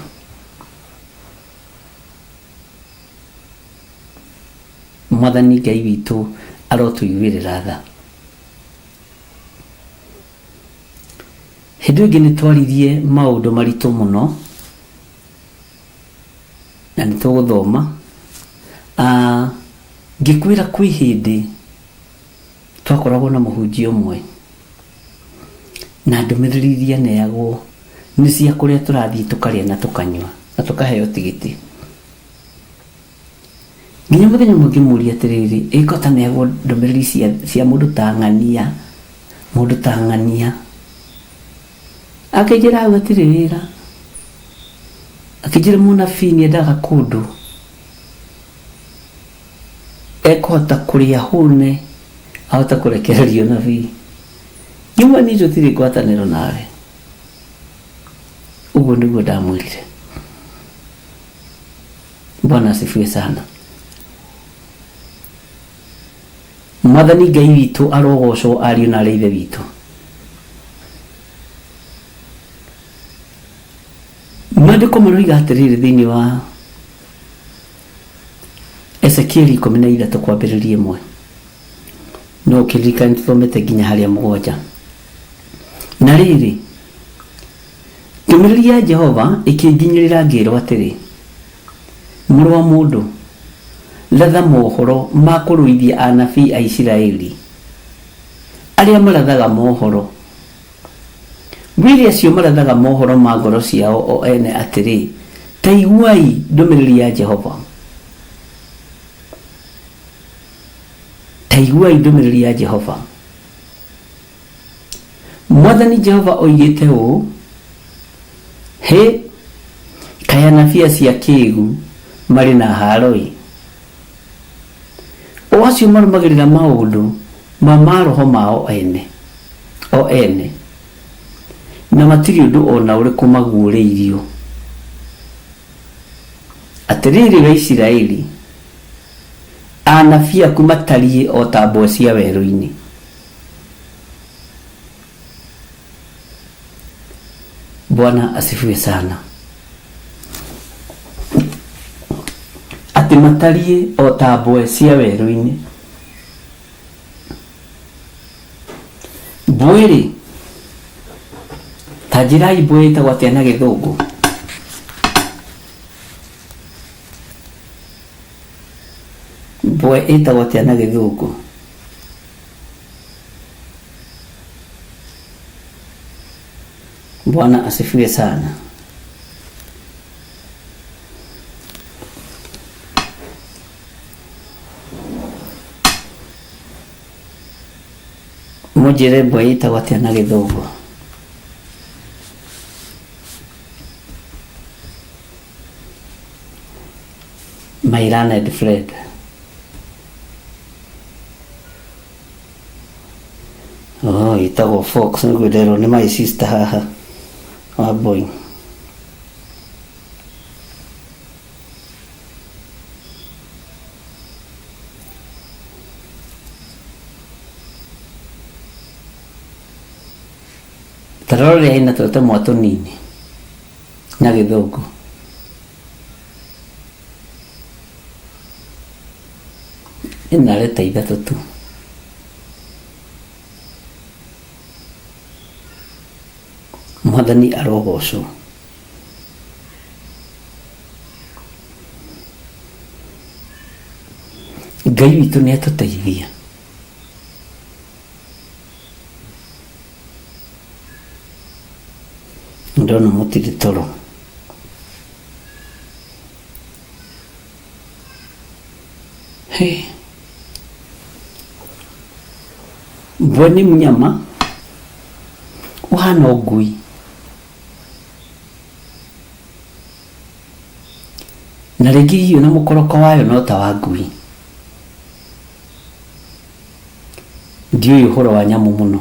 Mwathani Ngai witũ arotũiguĩrĩra tha. Hĩndĩ ĩyo ĩngĩ nĩ twaririe maũndũ maritũ mũno na nĩ tũgũthoma. Ah, ngĩkwĩra kwĩ hĩndĩ twakoragwo na mũhunjia ũmwe na ndũmĩrĩri iria neagwo nĩ cia kũrĩa tũrathiĩ tũkarĩa na tũkanyua na tũkaheo tigiti. Nginya mũthenya ũmwe ngĩmũria atĩrĩrĩ, ĩ ko taneagwo ndũmĩrĩri cia, cia mũndũ ta ng'ania, mũndũ ta ng'ania. Akĩnjĩra hau hatirĩ wĩra. Akĩnjĩra mũnabii nĩendaga kũndũ ekũhota kũrĩa hũne ahote kũrekereria ũnabii. Ngiuga niĩ tũtirĩ ngwatanĩro nawe. Ũguo nĩguo ndamwĩrire. Bwana asifiwe sana. Mwathani Ngai witũ arogocwo ariũ na arĩ ithe witũ. Maandĩko maroiga atĩrĩrĩ thĩinĩ wa Ezekieli 13 kwambĩrĩria 1. No ũkĩririkane tũthomete nginya harĩa 7. Na rĩrĩ, ndũmĩrĩri ya Jehova ĩkĩnginyĩrĩra ngĩĩrwo atĩrĩ, Mũrũ wa mũndũ, ratha mohoro ma kũrũithia anabii a Isiraeli, arĩa marathaga mohoro. Wĩre acio marathaga mohoro ma ngoro ciao o ene atĩrĩ, 'Ta iguai ndũmĩrĩri ya Jehova. Ta iguai ndũmĩrĩri ya Jehova. Mwathani Jehova oigĩte ũũ, Hĩ, kaĩ anabii acio akĩĩgu marĩ na haaro-ĩ! O acio marũmagĩrĩra maũndũ ma maroho mao ene, o ene, na matirĩ ũndũ o na ũrĩkũ maguũrĩirio. Atĩrĩrĩ wee Isiraeli, Anabii aku matariĩ o ta mbwe cia werũ-inĩ. Bwana asifiwe sana. Atĩ matariĩ o ta mbwe cia werũ-inĩ. Mbwe-rĩ, ta njĩrai mbwe ĩtagwo atĩa na gĩthũngũ? Mbwe ĩtagwo atĩa na gĩthũngũ? Bwana asifiwe sana. Mũnjĩre mbwe ĩtagwo atĩa na gĩthũngũ? My learned friend. Oh, ĩtagwo fox nĩguo nderwo nĩ my sister haha wa boy. Ta rora ũrĩa ĩna tũtemwa tũnini na gĩthũngũ. Ĩna reta ithatũ tu. Mwathani arogocwo. Ngai witũ nĩ atũteithia. Ndona mũtirĩ toro. Hey. Mbwe nĩ mũnyama ũhana o ngui. Na rĩngĩ hihi ona mũkoroko wayo no ta wa ngui. Ndiũĩ ũhoro wa nyamũ mũno.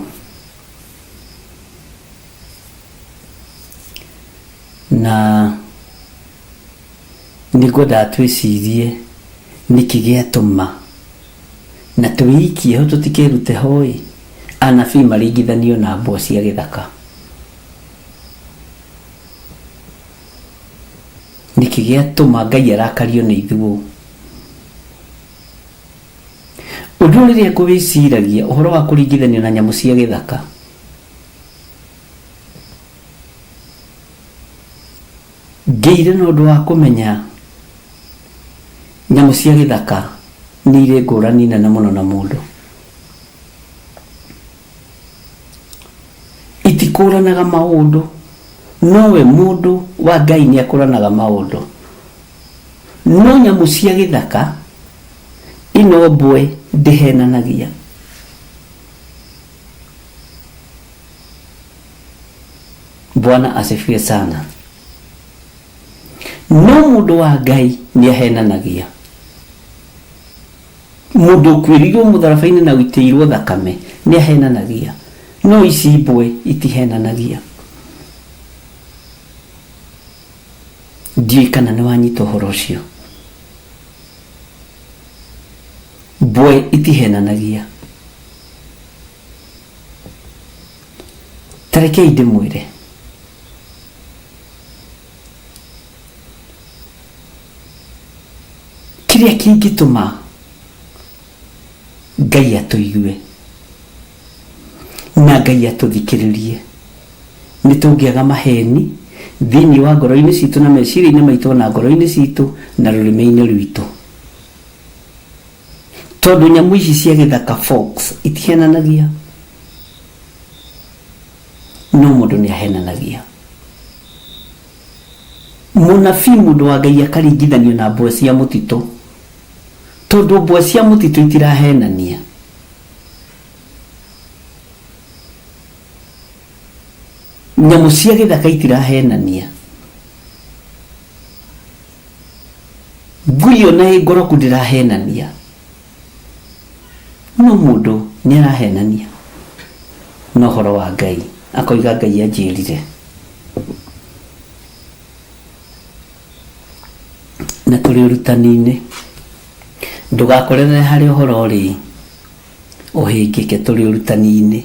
Na nĩ ngwendaga twĩcirie nĩkĩ gĩatũma na twĩikie ho tũtikerute ho ĩ, anabii maringithanio na mbwa cia gĩthaka. Nĩkĩ gĩatũma Ngai arakario nĩ ithuũ? Ũndũ ũyũ rĩrĩa ngũwĩciragia ũhoro wa kũringithanio na nyamũ cia gĩthaka, ngĩire na ũndũ wa kũmenya nyamũ cia gĩthaka nĩ irĩ ngũrani nene mũno na mũndũ. Itikũranaga maũndũ, nowe mũndũ wa Ngai nĩ akũranaga maũndũ. No nyamũ cia gĩthaka, ĩno mbwe ndĩhenanagia. Bwana asifiwe sana. No mũndũ wa Ngai nĩ ahenanagia. Mũndũ ũkuĩrĩirwo mũtharaba-inĩ na ũitĩirwo thakame nĩ ahenanagia. No ici mbwe itihenanagia. Ndiũĩ kana nĩ wanyita ũhoro ũcio. Mbwe itihenanagia. Ta rekei ndĩmwĩre. Kĩrĩa kĩngĩtũma Ngai atũigue na Ngai atũthikĩrĩrie nĩ tũngĩaga maheni thĩinĩ wa ngoro-inĩ citũ na meciria-inĩ maitũ na ngoro-inĩ citũ na rũrĩmĩ-inĩ rwitũ. Tondũ nyamũ ici cia gĩthaka fox itihenanagia, no mũndũ nĩ ahenanagia. Mũnabii mũndũ wa Ngai akaringithanio na mbwe cia mũtitũ, tondũ mbwe cia mũtitũ itirahenania. Nyamũ cia gĩthaka itirahenania. Ngui ona ĩ ngoroku ndĩrahenania. No mũndũ nĩ arahenania na ũhoro wa Ngai, akoiga Ngai anjĩrire. Na tũrĩ ũrutani-inĩ. Ndũgakorerere harĩa ũhoro ũrĩ ũhĩngĩke tũrĩ ũrutani-inĩ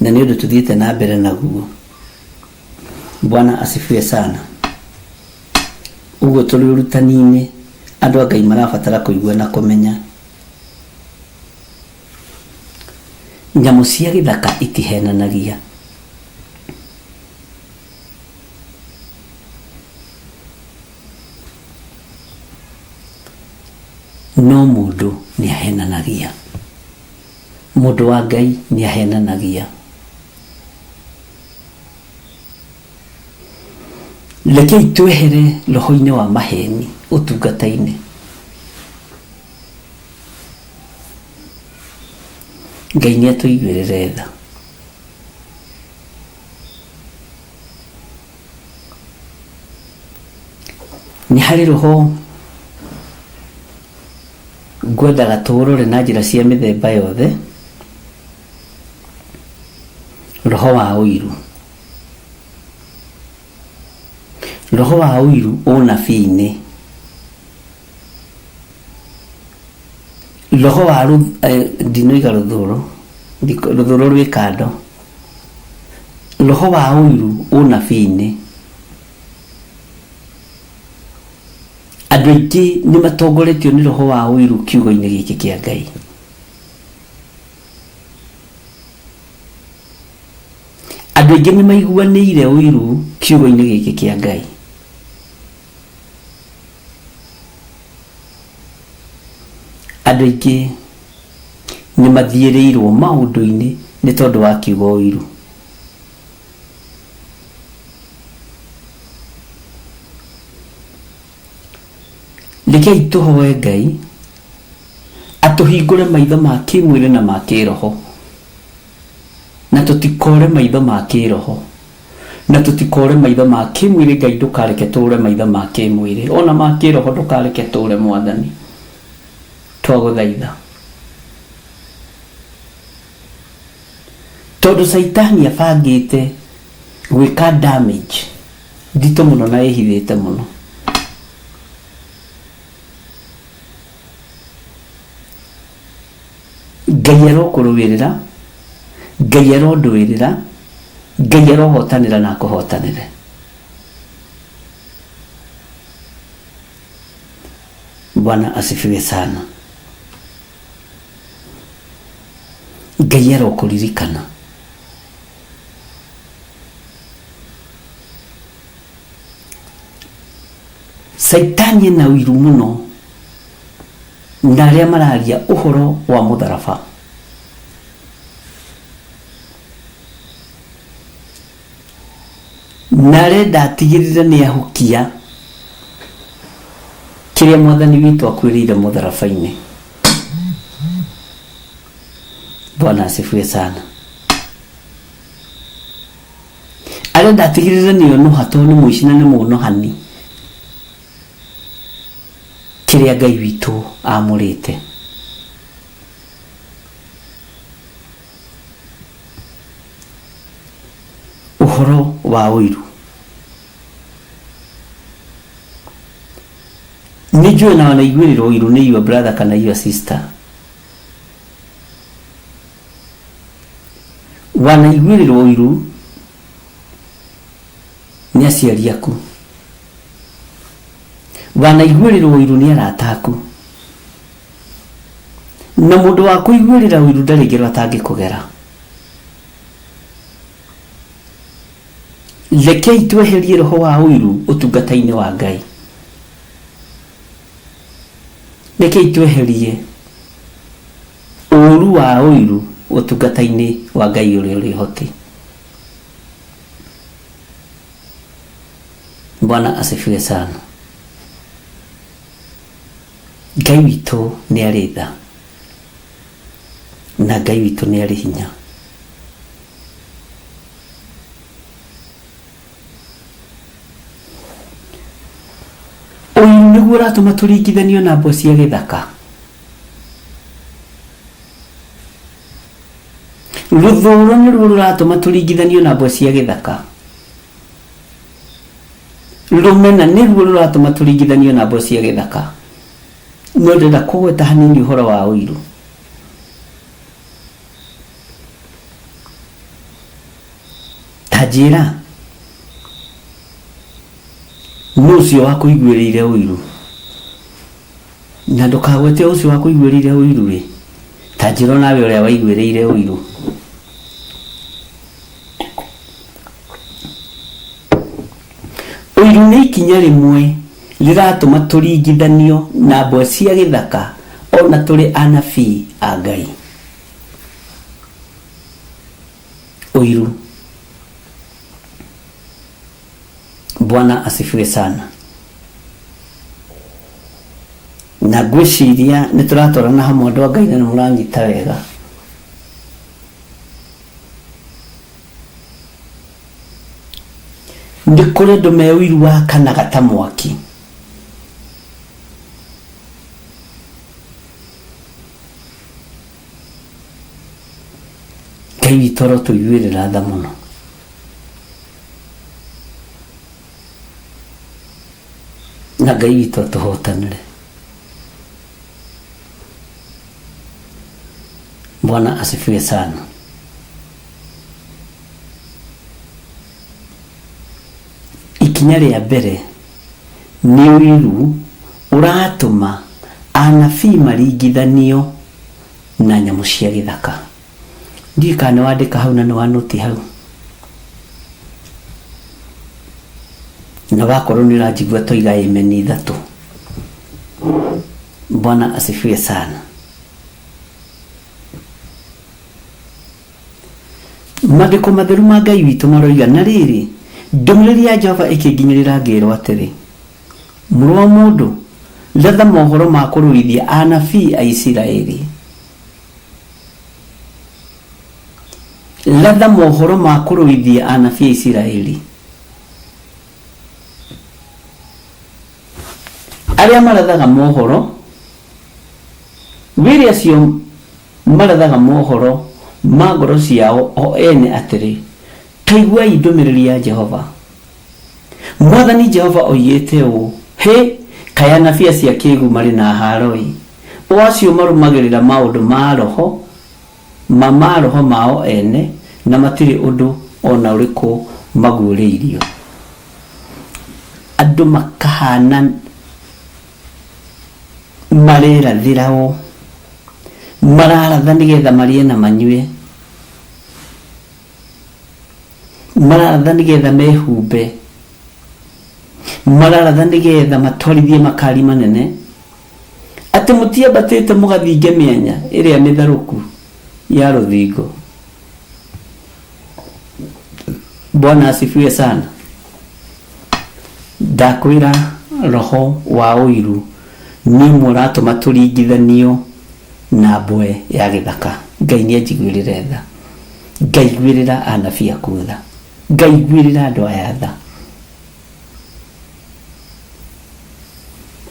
na nĩ ũndũ tũthiĩte na mbere naguo. Bwana asifiwe sana. Ũguo tũrĩ ũrutani-inĩ andũ a Ngai marabatara kũigua na kũmenya. Nyamũ cia gĩthaka itihenanagia. No mũndũ nĩ ahenanagia. Mũndũ wa Ngai nĩ ahenanagia. Rekei twehere roho-inĩ wa maheni ũtungata-inĩ. Ngai nĩ atũiguĩrĩre tha. Nĩ harĩ roho ngwendaga tũũrore na njĩra cia mĩthemba yothe, roho wa ũiru. Roho wa ũiru ũnabii-inĩ. Roho wa ndinoiga rũthũro, rũthũro rwĩ kando. Roho wa ũiru ũnabii-inĩ. Andũ aingĩ nĩ matongoretio nĩ roho wa ũiru kiugo-inĩ gĩkĩ kĩa Ngai. Andũ aingĩ nĩ maiguanĩire ũiru kiugo-inĩ gĩkĩ kĩa Ngai. Andũ aingĩ nĩ mathiĩrĩirwo maũndũ-inĩ nĩ tondũ wa kiugo ũiru. Rekei tũhoe Ngai atũhingũre maitho ma kĩmwĩrĩ na ma kĩroho, na tũtikore maitho ma kĩroho, na tũtikore maitho ma kĩmwĩrĩ. Ngai ndũkareke tũre maitho ma kĩmwĩrĩ ona ma kĩroho, ndũkareke tũre Mwathani, twagũthaitha. Tondũ Caitani abangĩte gwĩka damage nditũ mũno na ĩhithĩte mũno. Ngai arokũrũĩrĩra, Ngai arondũĩrĩra, Ngai arohotanĩra na akũhotanĩre. Bwana asifiwe sana. Ngai arokũririkana. Caitani ena ũiru mũno na arĩa mararia ũhoro wa mũtharaba. Na arenda atigĩrĩre nĩ ahukia kĩrĩa mwathani witũ akuĩrĩire mũtharaba-inĩ. Bwana asifiwe sana. Arenda atigĩrĩre nĩ onoha tondũ nĩ mũici na nĩ mũnohani kĩrĩa Ngai witũ amũrĩte. Ũhoro wa ũiru. Nĩ njũĩ na wanaiguĩrĩrwo ũiru nĩ your brother kana your sister. Wanaiguĩrĩrwo ũiru nĩ aciari aku. Wanaiguĩrĩrwo ũiru nĩ arata aku. Na mũndũ wa kũiguĩrĩra ũiru ndarĩ ngero atangĩkũgera. Rekei tweherie roho wa ũiru ũtungata-inĩ wa Ngai. Rekei tweherie ũũru wa ũiru ũtungata-inĩ wa Ngai ũrĩa ũrĩ ũhoti. Bwana asifiwe sana. Ngai witũ nĩ arĩ tha na Ngai witũ nĩ arĩ hinya. Ũiru nĩguo ũratũma tũringithanio na mbwa cia gĩthaka. Rũthũũro nĩruo rũratũma tũringithanio na mbwa cia gĩthaka. Rũmena nĩruo rũratũma tũringithanio na mbwa cia gĩthaka. No ndĩrenda kũgweta hanini ũhoro wa ũiru. Ta njĩra, nũ ũcio wakũiguĩrĩire ũiru? Na ndũkagwete ũcio wakũiguĩrĩire ũiru-rĩ, ta njĩra o nawe ũrĩa waiguĩrĩire ũiru. Ũiru nĩ ikinya rĩmwe rĩratũma tũringithanio na mbwe cia gĩthaka o na tũrĩ anabii a Ngai. Ũiru. Bwana asifiwe sana. Na ngwĩciria nĩ tũratwarana hamwe andũ a Ngai na nĩ mũranyita wega. Nĩ kũrĩ andũ me ũiru wakanaga ta mwaki. Ngai witũ arotũiguĩrĩra tha mũno. Na Ngai witũ atũhotanĩre. Bwana asifiwe sana. Ikinya rĩa mbere nĩ ũiru ũratũma anabii maringithanio na nyamũ cia gĩthaka. Ndiũĩ kana nĩ wandĩka hau na nĩ wanũti hau. Na wakorwo nĩ ũranjigua toiga amen ithatũ. Bwana asifiwe sana. Maandĩko matheru ma Ngai witũ maroiga, na rĩrĩ, ndũmĩrĩri ya Jehova ĩkĩnginyĩrĩra ngĩĩrwo atĩrĩ, Mũrũ wa mũndũ, ratha mohoro ma kũrũithia anabii a Isiraeli. Ratha mohoro ma kũrũithia anabii a Isiraeli. Arĩa marathaga mohoro, wĩre acio marathaga mohoro ma ngoro ciao o ene atĩrĩ, 'Ta iguai ndũmĩrĩri ya Jehova. Mwathani Jehova oigĩte ũũ, Hĩ, kaĩ anabii acio akĩgu marĩ na haaro-ĩ, o acio marũmagĩrĩra maũndũ ma roho ma maroho mao ene, na matirĩ ũndũ o na ũrĩkũ maguũrĩirio. Andũ makahana marerathĩra o, mararatha nĩgetha marĩe na manyue, mararatha nĩgetha mehumbe, mararatha nĩgetha matwarithie makari manene, atĩ mũtiambatĩte mũgathinge mĩanya ĩrĩa mĩtharũku ya rũthingo. Bwana asifiwe sana. Ndakwĩra roho wa ũiru nĩ ũmwe ũratũma tũringithanio na mbwe ya gĩthaka. Ngai nĩ anjiguĩrĩre tha. Ngai guĩrĩra anabii aku tha. Ngai guĩrĩra andũ aya tha.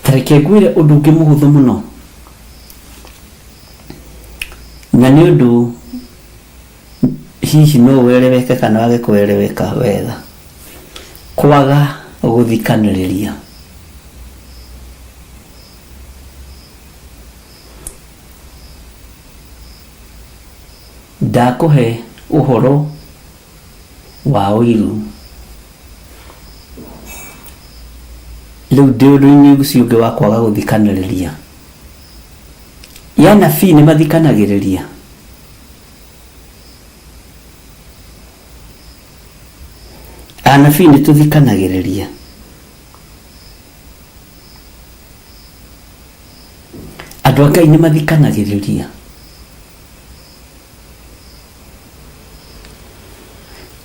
Ta reke ngwĩre ũndũ ũngĩ mũhũthũ mũno. Na nĩ ũndũ hihi no wereweke kana wage kwereweka wega. Kwaga gũthikanĩrĩria. Ndakũhe ũhoro wa ũiru. Rĩu ndĩ ũndũ-inĩ ũcio ũngĩ wa kwaga gũthikanĩrĩria. Ĩ anabii nĩ mathikanagĩrĩria? Anabii nĩ tũthikanagĩrĩria. Andũ a Ngai nĩ mathikanagĩrĩria.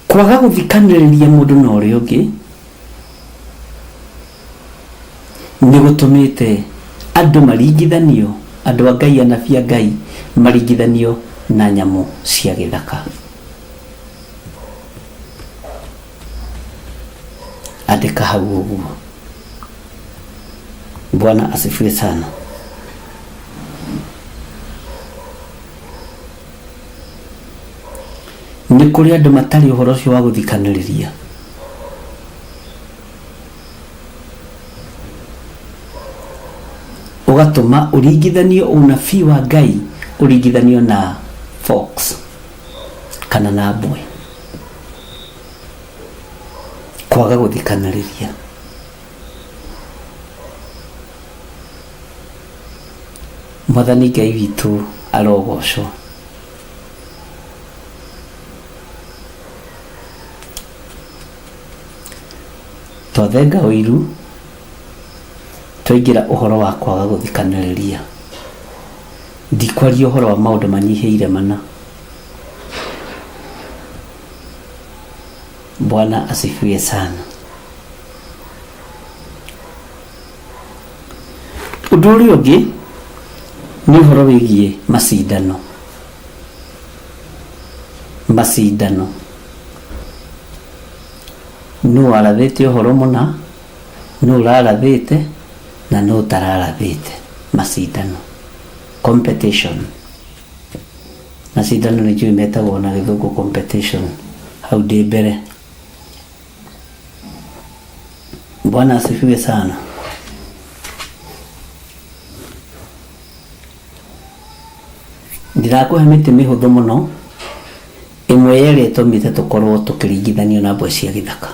Kwaga gũthikanĩrĩria mũndũ na ũrĩa ũngĩ nĩ gũtũmĩte andũ maringithanio, andũ a Ngai, anabii a Ngai maringithanio na nyamũ cia gĩthaka. Andĩka hau ũguo. Bwana asifiwe sana. Nĩ kũrĩ andũ matarĩ ũhoro ũcio wa gũthikanĩrĩria. Ũga Ũgatũma ũringithanio ũnabii wa Ngai ũringithanio na fox kana na mbwe. Kwaga gũthikanĩrĩria. Mwathani Ngai witũ arogocwo. Twathenga ũiru, twaingĩra ũhoro wa kwaga gũthikanĩrĩria. Ndikwaria ũhoro wa maũndũ manyihĩire mana. Bwana asifiwe sana. Ũndũ ũrĩa ũngĩ nĩ ũhoro wĩgiĩ macindano. Macindano. Nũ warathĩte ũhoro mũna, nũ ũrarathĩte na nũ ũtararathĩte. Macindano. Competition. Macindano nĩ njũĩ metagwo na gĩthũngũ competition. Hau ndĩ mbere. Bwana asifiwe sana. Ndirakũhe mĩtĩ mĩhũthũ mũno, ĩmwe ya ĩrĩa ĩtũmĩte tũkorwo tũkĩringithanio na mbwe cia gĩthaka.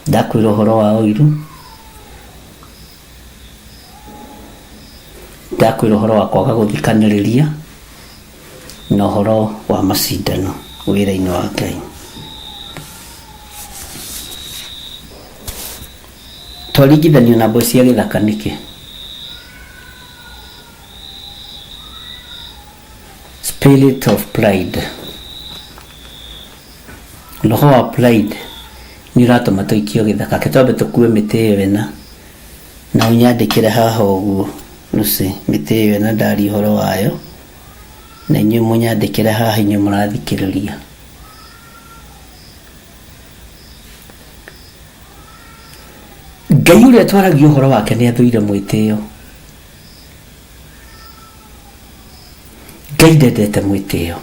Ndakwĩra ũhoro wa ũiru, ndakwĩra ũhoro wa kwaga gũthikanĩrĩria, na ũhoro wa macindano wĩra-inĩ wa Ngai. Twaringithanio na mbwe cia gĩthaka nĩkĩ? Spirit of pride. Roho wa pride nĩ ũratũma tũikio gĩthaka. Reke twambe tũkue mĩtĩ ĩyo ĩna na ũnyandĩkĩre haha ũguo Lucy, mĩtĩ ĩyo ĩna ndaria ũhoro wayo, na inyuĩ mũnyandĩkĩre haha inyuĩ mũrathikĩrĩria. Ngai ũrĩa twaragia ũhoro wake nĩ athũire mwĩtĩo. Ngai ndendete mwĩtĩo.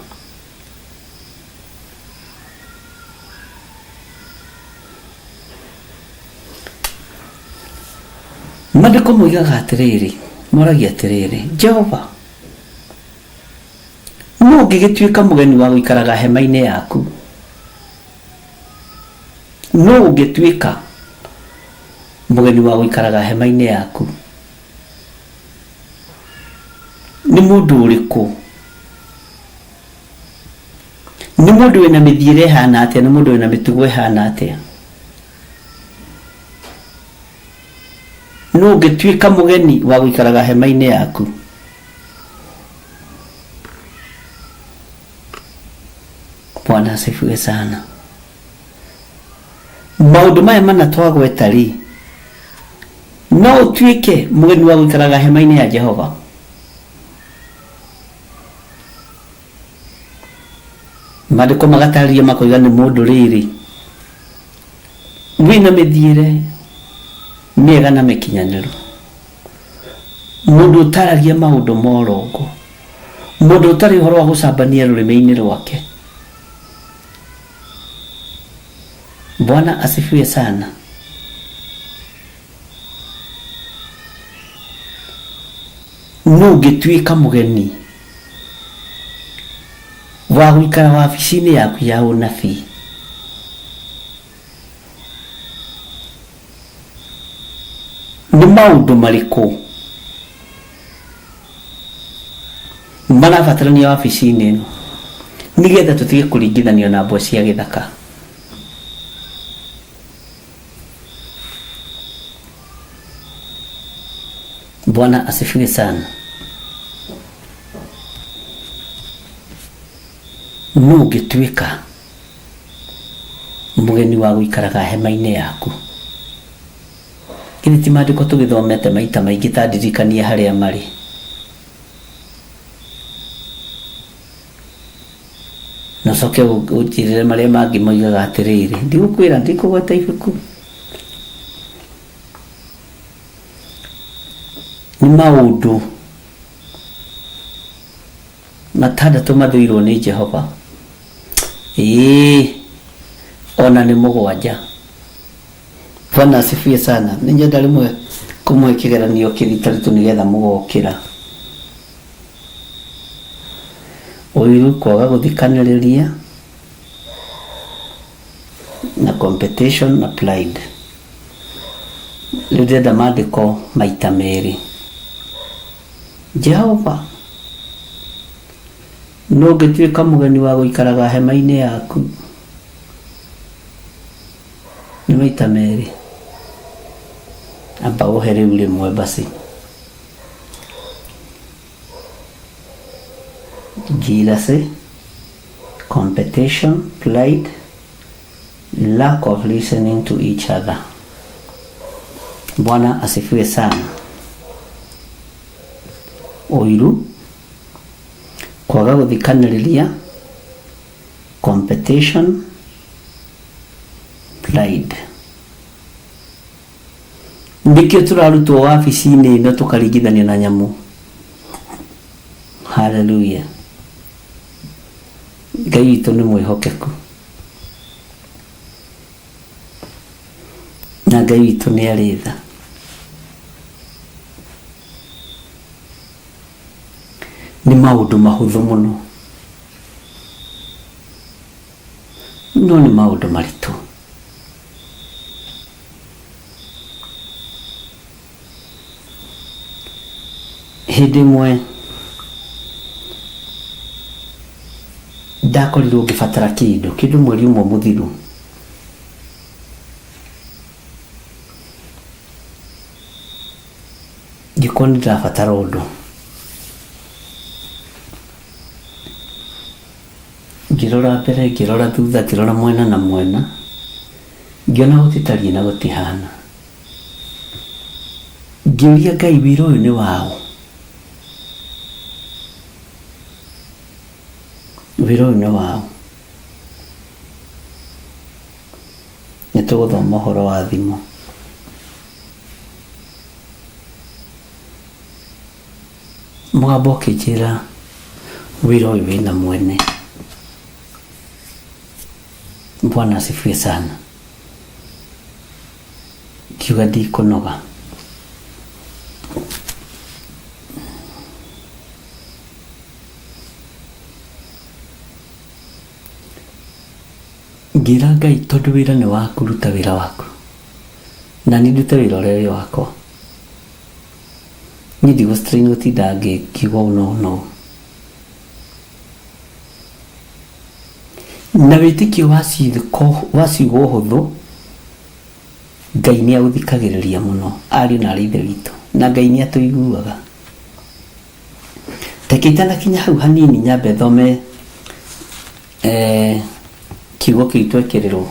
Maandĩko moigaga atĩrĩrĩ, moragia atĩrĩrĩ, Jehova, nũ ũngĩgĩtuĩka mũgeni wa gũikaraga hema-inĩ yaku? Nũ ũngĩtuĩka mũgeni wa gũikaraga hema-inĩ yaku? Nĩ mũndũ ũrĩkũ? Nĩ mũndũ wĩna mĩthiĩre ĩhana atĩa? Nĩ mũndũ wĩna mĩtugo ĩhana atĩa? Nũ ũngĩtuĩka mũgeni wa gũikaraga hema-inĩ yaku? Bwana asifiwe sana. Maũndũ maya mana twagweta rĩ, no ũtuĩke mũgeni wa gũikaraga hema-inĩ ya Jehova? Maandĩko magatarĩria makoiga nĩ mũndũ rĩrĩ wĩna mĩthiĩre mĩega na mĩkinyanĩru, mũndũ ũtaragia maũndũ ma ũrongo, mũndũ ũtarĩ ũhoro wa gũcambania rũrĩmĩ-inĩ rwake. Bwana asifiwe sana. Nũ ũngĩtuĩka mũgeni wa gũikara wabici-inĩ yaku ya ũnabii? Nĩ maũndũ marĩkũ marabatarania wabici-inĩ ĩno nĩgetha tũtige kũringithanio na mbwe cia gĩthaka? Bwana asifiwe sana. Nũ ũngĩtuĩka mũgeni wa gũikaraga hema-inĩ yaku? Githĩ ti maandĩko tũgĩthomete maita maingĩ ta ndirikanie harĩa marĩ? Na ũcoke ũnjĩrĩre marĩa mangĩ moigaga atĩrĩrĩ, ndigũkwĩra, ndikũgweta ibuku. Nĩ maũndũ matandatũ mathũirwo nĩ Jehova, ĩĩ, o na nĩ mũgwanja. Bwana asifiwe sana. Nĩ nyenda rĩmwe kũmũhe kĩgeranio kĩritaritũ nĩgetha mũgokĩra. Ũiru, kwaga gũthikanĩrĩria na competition na pride. Rĩu ndĩrenda maandĩko maita merĩ. Jehova, nũ ũngĩtuĩka mũgeni wa gũikaraga hema-inĩ yaku? Nĩ maita merĩ. Amba ũhe rĩu rĩmwe basi. Jealousy, competition, pride, lack of listening to each other. Bwana asifiwe sana. Ũiru, kwaga gũthikanĩrĩria, competition, pride. Nĩkĩo tũrarutwo wabici-inĩ ĩno tũkaringithanio na nyamũ. Haleluya. Ngai witũ nĩ mwĩhokeku. Na Ngai witũ nĩ arĩ tha. Nĩ maũndũ mahũthũ mũno. No nĩ maũndũ maritũ. Hĩndĩ ĩmwe ndakorirwo ngĩbatara kĩndũ, kĩndũ mweri ũmwe mũthiru. Ngĩkorwo nĩ ndĩrabatara ũndũ. Ngĩrora mbere, ngĩrora thutha, ngĩrora mwena na mwena, ngĩona gũtitariĩ na gũtihana. Ngĩũria Ngai wĩra ũyũ nĩ waũ? Wĩra ũyũ nĩ waũ? Nĩ tũgũthoma ũhoro wa thimũ. Mũgambo ũkĩnjĩra wĩra ũyũ wĩna mwene. Bwana asifiwe sana. Ngiuga ndikũnoga. Ngĩra Ngai tondũ wĩra nĩ waku ruta wĩra waku. Na niĩ ndute wĩra ũrĩa wĩ wakwa. Niĩ ndigũ strain gũtinda ngiuga ũũ na ũũ na ũũ. Na wĩtĩkio wa ciĩko wa ciugo hũthũ Ngai nĩ aũthikagĩrĩria mũno ariũ na arĩ ithe witũ na Ngai nĩ atũiguaga. Reke itanakinya hau hanini nyambe thome eh, kiugo kĩu twekĩrĩrwo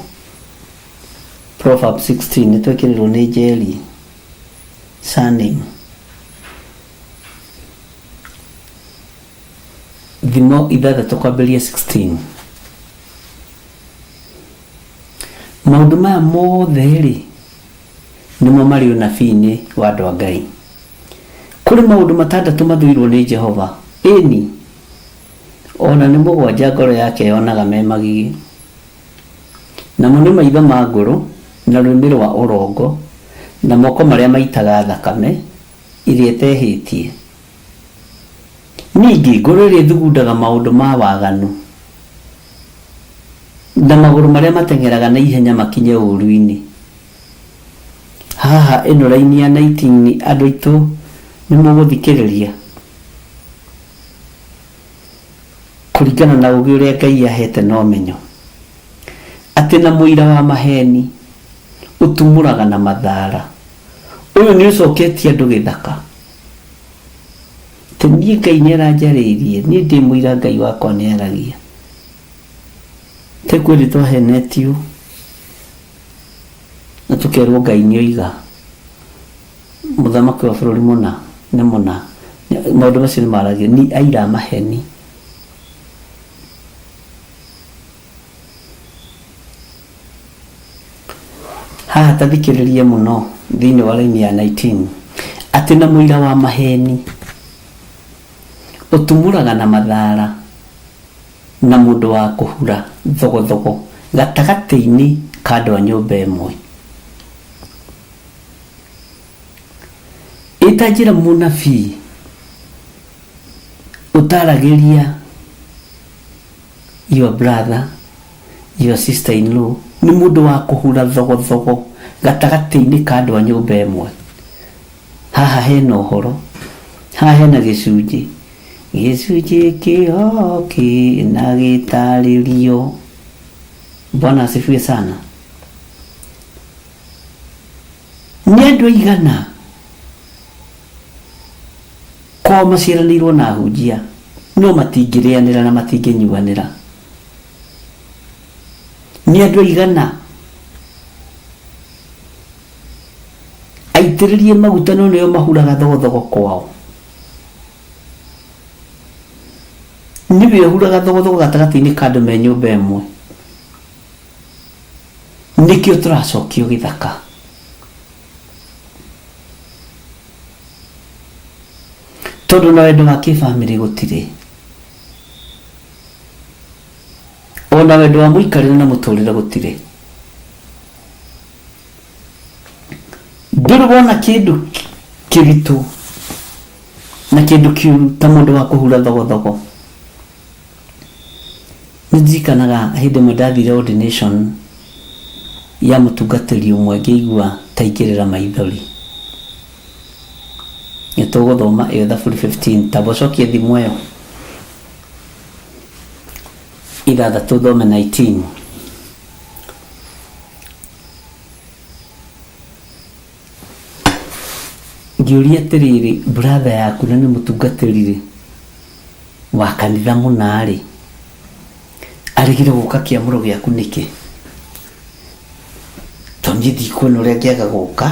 Proverbs 16 nĩ twekĩrĩrwo nĩ Njeri surname Thimo ithathatũ kwambĩrĩria 16. Maũndũ maya mothe-rĩ, nĩmo marĩ ũnabii-inĩ wa andũ a Ngai. Kũrĩ maũndũ matandatũ mathũirwo nĩ Jehova, ĩni, o na nĩ mũgwanja ngoro yake yonaga me magigi, namo nĩ maitho ma ngũrũ, na rũrĩmĩ rwa ũrongo, na moko marĩa maitaga thakame ĩrĩa ĩtehĩtie. Ningĩ, ngoro ĩrĩa ĩthugundaga maũndũ ma waganu, na magũrũ marĩa mateng'eraga na ihenya makinye ũũru-inĩ. Haha ĩno raini ya 19 andũ aitũ nĩ mũgũthikĩrĩria? Kũringana na ũũgĩ ũrĩa Ngai ahete na ũmenyo, atĩ na mũira wa maheni ũtumũraga na mathara, ũyũ nĩ ũcoketie andũ gĩthaka. Atĩ niĩ Ngai nĩ aranjarĩirie, niĩ ndĩ mũira Ngai wakwa nĩ aragia. Te kweli twahenetio na tũkerwo Ngai nĩ oiga mũthamaki wa bũrũri mũna nĩ mũna. Maũndũ macio nĩ maragio ni aira a maheni. Haha ta thikĩrĩria mũno thĩinĩ wa raini ya 19 atĩ na mũira wa maheni ũtumũraga na mathara na mũndũ wa kũhura thogothogo gatagatĩ-inĩ ka andũ a nyũmba ĩmwe. Ĩ ta njĩra mũnabii ũtaragĩria your brother, your sister in law nĩ mũndũ wa kũhura thogothogo gatagatĩ-inĩ ka andũ a nyũmba ĩmwe. Haha hena ũhoro, haha hena gĩcunjĩ, gĩcunjĩ kĩo kĩna gĩtarĩrio. Bwana asifiwe sana. Nĩ andũ aigana kwao maciaranĩirwo na ahunjia no matingĩrĩanĩra na matingĩnyuanĩra. Nĩ andũ aigana aitĩrĩrie maguta no nĩo mahuraga thogothogo kwao. Nĩwe ũhuraga thogothogo gatagatĩ-inĩ ka andũ me nyũmba ĩmwe. Nĩkĩo tũracokio gĩthaka. Tondũ na wendo wa kĩbamĩrĩ gũtirĩ. Ona wendo wa mũikarĩre na mũtũrĩre gũtirĩ. Ndũrĩ wona kĩndũ kĩritũ na kĩndũ kĩũru ta mũndũ wa kũhura thogothogo. Nĩ ndirikanaga hĩndĩ ĩmwe ndathire ordination ya mũtungatĩri ũmwe ngĩigua ta ingĩrĩra maithori. Nĩ tũgũthoma ĩyo Thaburi 15, tamba ũcokie thimũ ĩyo ithathatũ thome 19. Ngĩũria atĩrĩrĩ, brother yaku na nĩ mũtungatĩri-rĩ, wa kanitha mũna-rĩ, aregire gũka kĩamũro gĩaku nĩkĩ? Tondũ niĩ ndikuona ũrĩa angĩaga gũka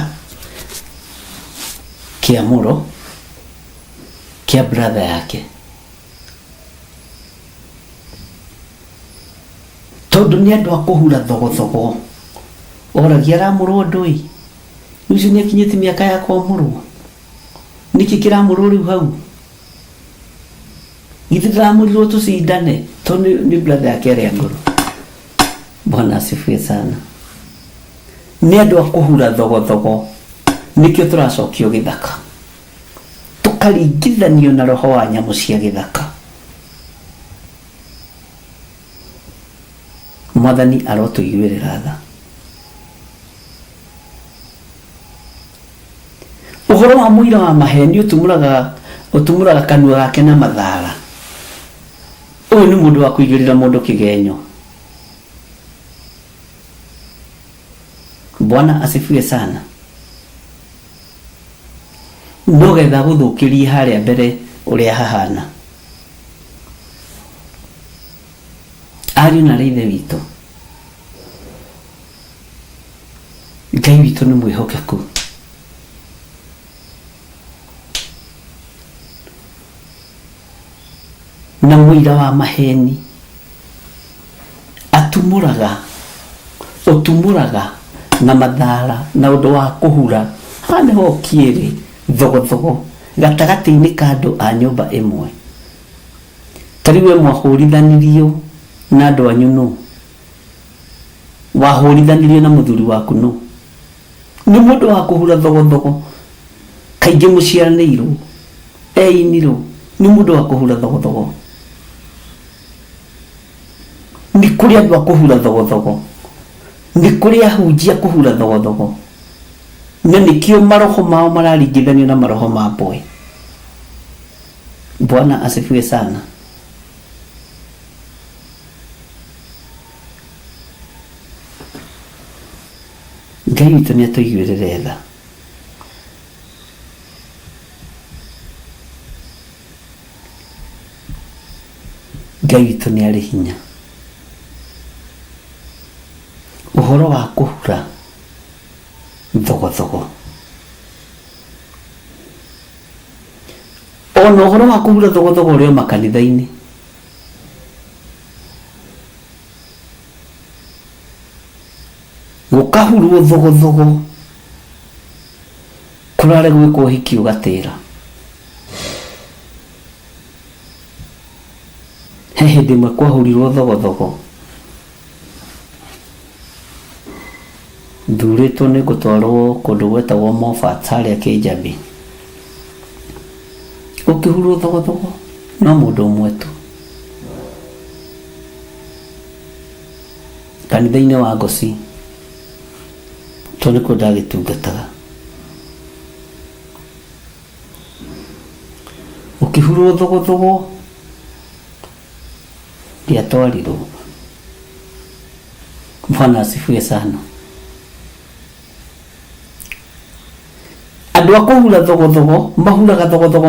kĩamũro kĩa brother yake. Tondũ nĩ andũ a kũhura thogothogo. Oragia aramũrwo ũndũ ĩ, ũcio nĩ akinyĩtie mĩaka ya kwamũrwo? Nĩkĩ kĩramũrwo rĩu hau? Githĩ ndaramũrirwo tũcindane? Tondũ nĩ brother yake ĩrĩa ngũrũ. Bwana asifiwe sana. Nĩ andũ a kũhura thogothogo. Nĩkĩo tũracokio gĩthaka. Tũkaringithanio na roho wa nyamũ cia gĩthaka. Mwathani arotũiguĩrĩra tha. Ũhoro wa mũira wa maheni ũtumũraga ũtumũraga kanua gake na mathara. Ũyũ nĩ mũndũ wa kũigĩrĩra mũndũ kĩgenyo. Bwana asifiwe sana. No getha agũthũkĩrie harĩa mbere ũrĩa hahana. Ariũ na aarĩ a Ithe witũ, Ngai witũ nĩ mwĩhokeku. Na mũira wa maheni atumũraga, ũtumũraga na mathara na ũndũ wa kũhura, haha nĩho kĩrĩ thogothogo gatagatĩ-inĩ ka andũ a nyũmba ĩmwe. Ta rĩu we mwahũrithanirio na andũ anyu nũ? Wahũrithanirio na mũthuri waku nũ? Nĩ mũndũ wa kũhura thogothogo, kaingĩ mũciaranĩirwo, einirwo, nĩ mũndũ wa kũhura thogothogo. Nĩ kũrĩ andũ a kũhura thogothogo, nĩ kũrĩ ahunjia kũhura thogothogo, na nĩkĩo maroho mao mararingithanio na maroho ma mbwe. Bwana asifiwe sana. Ngai witũ nĩ atũiguĩrĩre tha. Ngai witũ nĩ arĩ hinya. Ũhoro wa kũhura thogothogo. Ona ũhoro wa kũhura thogothogo ũrĩ o makanitha-inĩ. Gũkahurwo thogothogo kũrarĩ gwĩkwo ũhiki ũgatĩra. He hĩndĩ ĩmwe kwahurirwo thogothogo thurĩtwo nĩ ngũtwarwo kũndũ gwetagwo Moffats harĩa Kĩnjabi. Gũkĩhurwo thogothogo no mũndũ ũmwe tu kanitha-inĩ wa Ngoci, tondũ nĩkuo ndagĩtungataga. Gũkĩhurwo thogothogo ndiatwarirwo. Bwana asifiwe sana. Andũ a kũhura thogothogo mahuraga thogothogo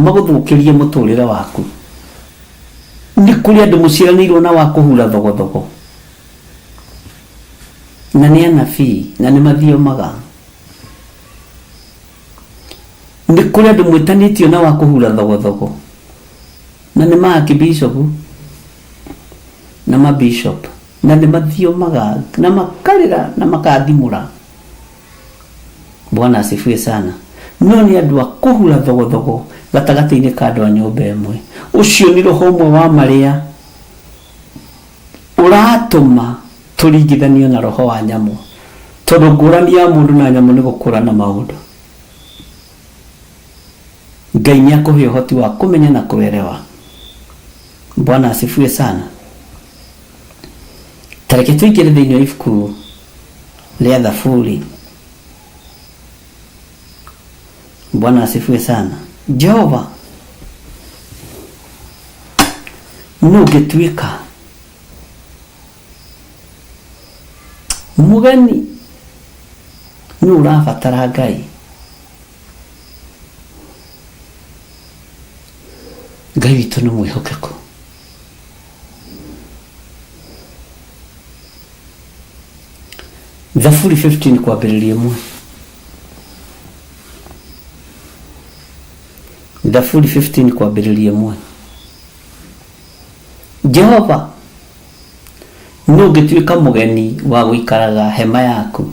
magũthũkĩrie mũtũrĩre waku. Nĩ kũrĩ andũ mũciaranĩirwo na wa kũhura thogothogo. Na nĩ anabii na nĩ mathiomaga. Nĩ kũrĩ andũ mwĩtanĩtio na wa kũhura thogothogo. Na nĩ ma archbishop na ma bishop. Na nĩ mathiomaga na makarĩra na makathimũra. Bwana asifiwe sana. No nĩ andũ a kũhura thogothogo gatagatĩ-inĩ ka andũ a nyũmba ĩmwe. Ũcio nĩ roho ũmwe wa marĩa ũratũma tũringithanio na roho wa nyamũ. Tondũ ngũrani ya mũndũ na nyamũ nĩ gũkũrana maũndũ. Ngai nĩ akũhe ũhoti wa kũmenya na kũerewa. Bwana asifiwe sana. Ta reke tũingĩre thĩinĩ wa ibuku rĩa Thaburi. Bwana asifiwe sana. Jehova nũ ũngĩtuĩka mũgeni? Nũ ũrabatara Ngai? Ngai witũ nĩ mwĩhokeku. Thaburi 15 kwambĩrĩria ĩmwe. Thaburi 15 kwambĩrĩria ĩmwe. Jehova, nũ ũngĩtuĩka mũgeni wa gũikaraga hema yaku?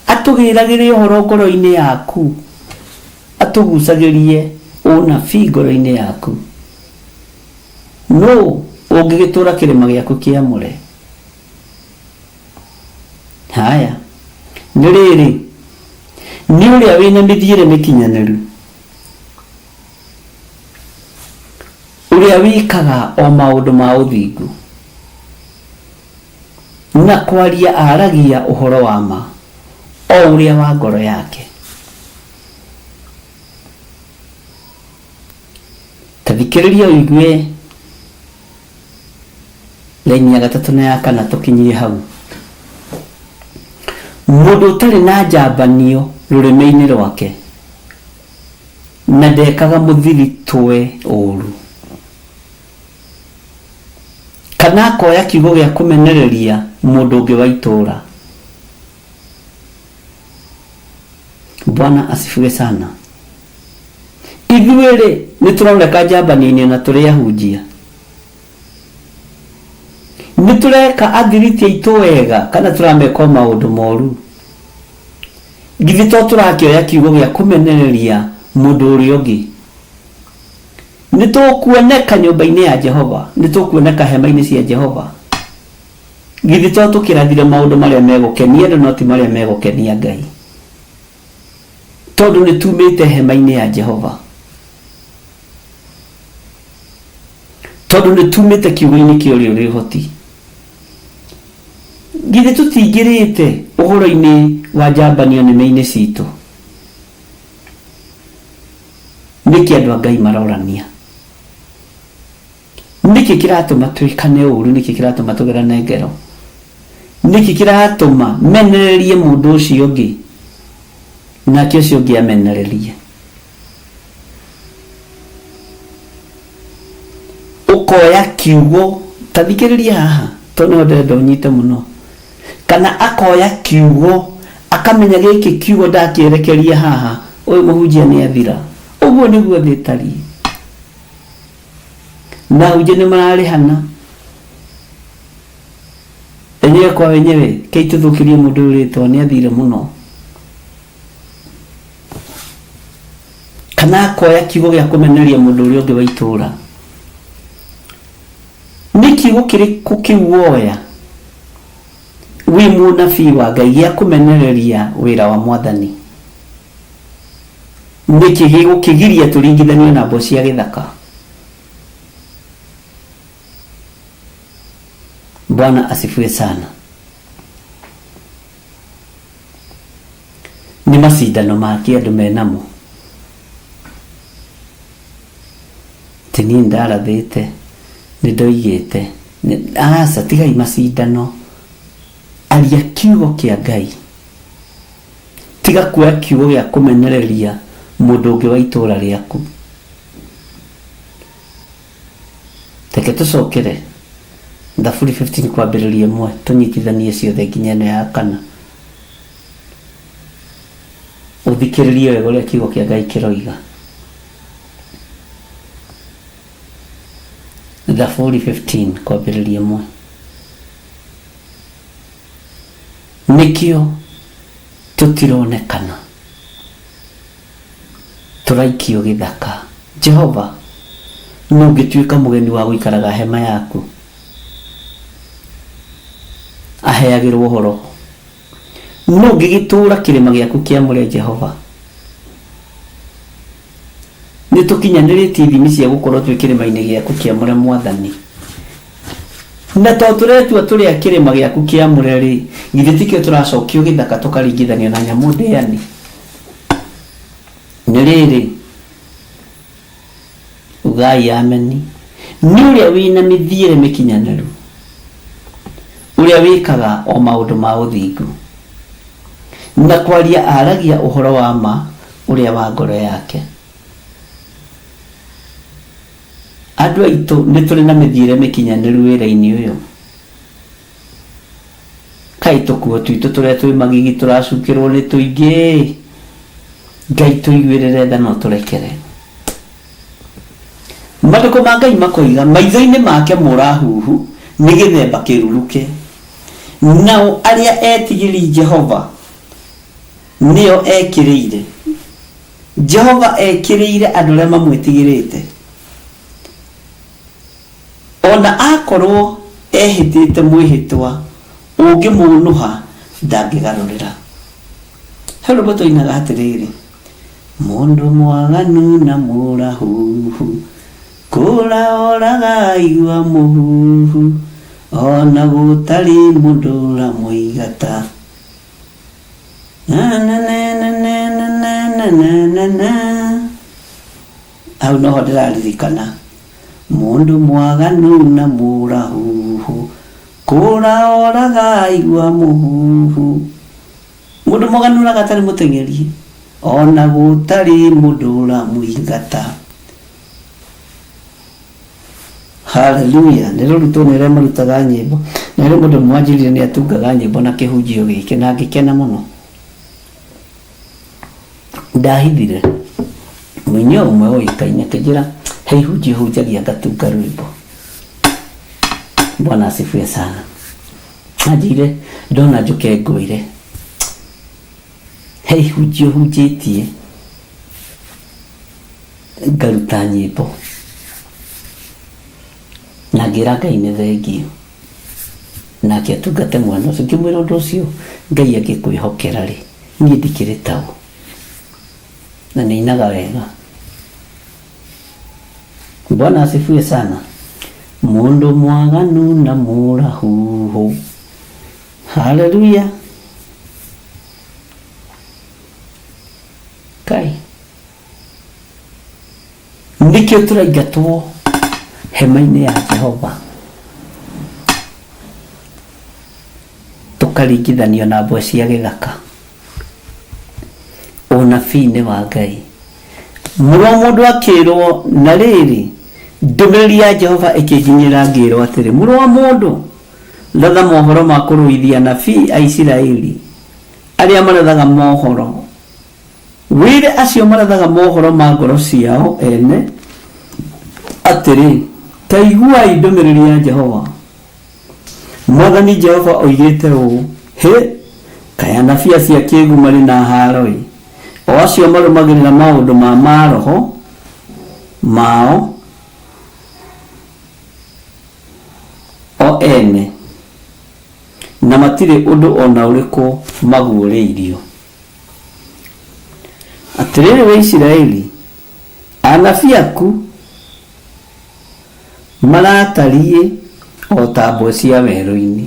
Atũgĩragĩre ũhoro ngoro-inĩ yaku, atũgucagĩrie ũnabii ngoro-inĩ yaku. Nũ ũngĩgĩtũũra kĩrĩma gĩaku kĩamũre? Haya, nĩ rĩrĩ, nĩ ũrĩa wĩna mĩthiĩre mĩkinyanĩru, ũrĩa wĩkaga o maũndũ ma ũthingu, na kwaria aaragia ũhoro wa ma, o ũrĩa wa ngoro yake. Ta thikĩrĩria ũigue raini ya gatatũ na ya kana tũkinyie hau. Mũndũ ũtarĩ na njambanio rũrĩmĩ-inĩ rwake na ndekaga mũthiritũwe ũũru, kana akoya kiugo gĩa kũmenereria mũndũ ũngĩ wa itũũra. Bwana asifiwe sana. Ithuĩ-rĩ, nĩ tũroneka njambanio-inĩ na tũrĩ ahunjia? Nĩ tũreka athiriti aitũ wega kana tũrameka o maũndũ moru? Githĩ to tũrakĩoya kiugo gĩa kũmenereria mũndũ ũrĩa ũngĩ? Nĩ tũkuoneka nyũmba-inĩ ya Jehova? Nĩ tũkuoneka hema-inĩ cia Jehova? Githĩ to tũkĩrathire maũndũ marĩa megũkenia andũ no ti marĩa megũkenia Ngai? Tondũ nĩ tumĩte hema-inĩ ya Jehova. Tondũ nĩ tumĩte kiugo-inĩ kĩa ũrĩa ũrĩ ũhoti. Githĩ tũtingĩrĩte ũhoro-inĩ wa njambanio nĩmĩ-inĩ citũ? Nĩkĩ andũ a Ngai marorania? Nĩkĩ kĩratũma twĩkane ũũru? Nĩkĩ kĩratũma tũgerane ngero? Nĩkĩ kĩratũma menererie mũndũ ũcio ũngĩ nake ũcio ũngĩ amenererie? Ũkoya kiugo, ta thikĩrĩria haha tondũ nĩho ndĩrenda ũnyite mũno, kana akoya kiugo akamenya gĩkĩ kiugo ndakĩerekeria haha, ũyũ mũhunjia nĩ athira. Ũguo nĩguo thĩ ĩtariĩ. Na ahunjia nĩ mararĩhana enyewe kwa wenyewe. Kei tũthũkĩrie mũndũ ũyũ rĩtwa, nĩ athire mũno. Kana akoya kiugo gĩa kũmenereria mũndũ ũrĩa ũngĩ wa itũũra. Nĩ kiugo kĩrĩkũ kĩu woya wĩ mũnabii wa Ngai gĩa kũmenereria wĩra wa Mwathani? Nĩkĩ gĩgũkĩgiria tũringithanio na mbwe cia gĩthaka? Bwana asifiwe sana. Nĩ macindano make andũ menamo. Atĩ niĩ nĩndarathĩte, nĩndoigĩte, aca tigai macindano. Aria kiugo kĩa Ngai. Tiga kuoya kiugo gĩa kũmenereria mũndũ ũngĩ wa itũũra rĩaku. Reke tũcokere Thaburi 15 kwambĩrĩria ĩmwe tũnyitithanie ciothe nginya ĩno ya kana. Ũthikĩrĩrie wega ũrĩa kiugo kĩa Ngai kĩroiga. Thaburi 15 kwambĩrĩria ĩmwe. Nĩkĩo tũtironekana, tũraikio gĩthaka. Jehova, nũ ũngĩtuĩka mũgeni wa gũikaraga hema yaku? Aheagĩrwo ũhoro. Nũ ũngĩgĩtũũra kĩrĩma gĩaku kĩamũre, Jehova? Nĩtũkinyanĩrĩtie ithimi cia gũkorwo twĩ kĩrĩma-inĩ gĩaku kĩamũre, Mwathani. Na tondũ tũretua tũrĩ a kĩrĩma gĩaku kĩamũre-rĩ, githĩ tikĩo tũracokio gĩthaka tũkaringithanio na nyamũ ndĩani? Nĩ rĩrĩ, ugai ameni, nĩ ũrĩa wĩ na mĩthiĩre mĩkinyanĩru, ũrĩa wĩkaga o maũndũ ma ũthingu, na kwaria aaragia ũhoro wa ma ũrĩa wa ngoro yake. Andũ aitũ nĩ tũrĩ na mĩthiĩre mĩkinyanĩru wĩra-inĩ ũyũ? Kaĩ tũkuo twitũ tũrĩa twĩ magigi tũracukĩrwo nĩ tũingĩ-ĩ! Ngai tũiguĩrĩre tha na ũtũrekere. Mandĩko ma Ngai makoiga, maitho-inĩ make mũrahuhu nĩ gĩthemba kĩruruke, nao arĩa etigĩri Jehova nĩo ekĩrĩire. Jehova ekĩrĩire andũ arĩa mamwĩtigĩrĩte. O na akorwo ehĩtĩte mwĩhĩtwa ũngĩmũũnũha, ndangĩgarũrĩra. He rwĩmbo tũinaga atĩrĩrĩ, Mũndũ mwaganu na mũrahuhu, kũũra oraga aigua mũhuhu, o na gũtarĩ mũndũ ũramũingata. Na na na na na na na na na na na. Hau noho ndĩraririkana. Mũndũ mwaganu na mũrahuhu, kũra oraga aigua mũhuhu. Mũndũ mwaganu oraga atarĩ mũteng'eri, ona gũtarĩ mũndũ ũramũingata. Haleluya! Nĩ rũrutwo nĩ arĩa marutaga nyĩmbo. Na harĩ mũndũ ũmwe wanjĩrire nĩ atungaga nyĩmbo na kĩhunjio gĩkĩ na ngĩkena mũno. Ndahithire mũini o ũmwe ũĩkaine akĩnjĩra he ihunjio hunjagia ngatunga rwĩmbo. Bwana asifiwe sana. Anjĩire ndona njũke ngwĩre he ihunjio hunjĩtie ngaruta nyĩmbo na ngĩra Ngai nĩ thengiũ nake atungate mwana ũcio. Ngĩmwĩra ũndũ ũcio Ngai angĩkwĩhokera rĩ, niĩ ndikĩrĩ taũ na nĩ ainaga wega. Bwana asifiwe sana. Mũndũ mwaganu na mũrahuhu. Haleluya. Kai. Nĩkĩo tũraingatwo hema-inĩ ya Jehova, tũkaringithanio na mbwe cia gĩthaka. Ũnabii nĩ wa Ngai. Mũrũ wa mũndũ akĩrwo, na rĩrĩ, ndũmĩrĩri ya Jehova ĩkĩnginyĩra ngĩrwo atĩrĩ, mũrũ wa mũndũ, ratha mohoro ma kũrũithia anabii a Isiraeli arĩa marathaga mohoro Wĩre acio marathaga mohoro ma ngoro ciao ene atĩrĩ, 'Ta iguai ndũmĩrĩri ya Jehova. Mwathani Jehova oigĩte ũũ, Hĩ! Kaĩ anabii acio akĩgu marĩ na haaro-ĩ, o acio marũmagĩrĩra maũndũ ma maroho mao o ene, na matirĩ ũndũ o na ũrĩkũ maguũrĩirio! Atĩrĩrĩ we Isiraeli, anabii aku maratariĩ o ta mbwe cia werũ-inĩ.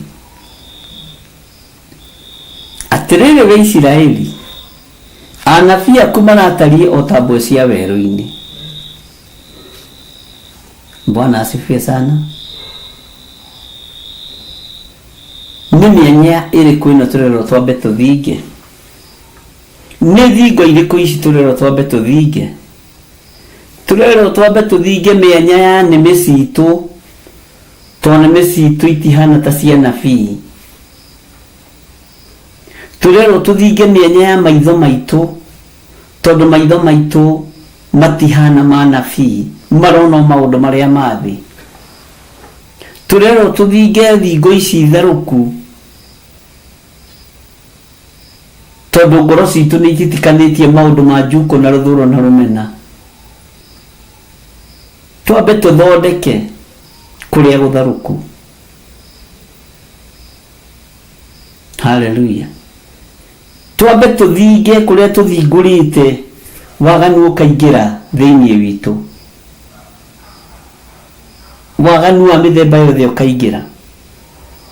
Atĩrĩrĩ we Isiraeli, anabii aku maratariĩ o ta mbwe cia werũ-inĩ. Bwana asifiwe sana. Nĩ mĩanya ĩrĩkũ ĩno tũrerwo twambe tũthinge? Nĩ thingo irĩkũ ici tũrerwo twambe tũthinge? Tũrerwo twambe tũthinge mĩanya ya nĩmĩ citũ, tondũ nĩmĩ citũ itihana ta cia anabii. Tũrerwo tũthinge mĩanya ya maitho maitũ, tondũ maitho maitũ matihana ma anabii, marona o maũndũ marĩa ma thĩ. Tũrerwo tũthinge thingo ici therũku, tondũ ngoro citũ nĩ ititikanĩtie maũndũ ma njukũ na rũthũro na rũmena. Twambe tũthondeke kũrĩa gũtharũku. Haleluya. Twambe tũthinge kũrĩa tũthingũrĩte waganu ũkaingĩra thĩinĩ witũ. Waganu wa mĩthemba yothe ũkaingĩra.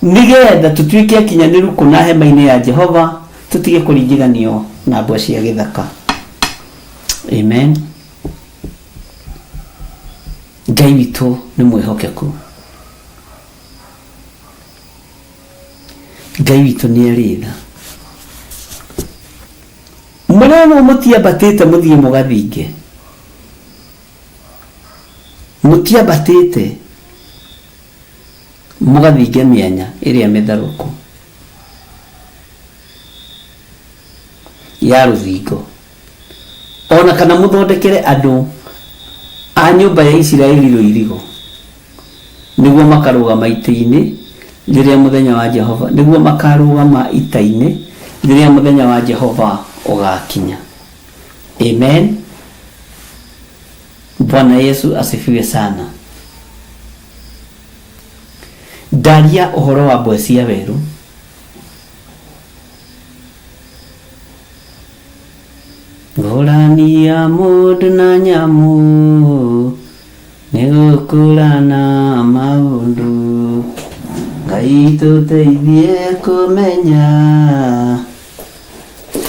Nĩgetha tũtuĩke akinyanĩru kũna hema-inĩ ya Jehova, tũtige kũringithanio na mbwe cia gĩthaka. Amen. Ngai witũ nĩ mwĩhokeku. Ngai witũ nĩ arĩ tha. Mũrerwo mũtiambatĩte mũthiĩ mũgathinge. Mũtiambatĩte mũgathinge mĩanya ĩrĩa mĩtharũku ya rũthingo, o na kana mũthondekere andũ a nyũmba ya Isiraeli rũirigo, nĩguo makarũgama itĩ-inĩ rĩrĩa mũthenya wa Jehova, nĩguo makarũgama ita-inĩ rĩrĩa mũthenya wa Jehova ũgakinya. Amen. Bwana Yesu asifiwe sana. Ndaria ũhoro wa mbwe cia werũ. Ngũrani ya mũndũ na nyamũ nĩ gũkũrana maũndũ. Ngai tũteithie kũmenya.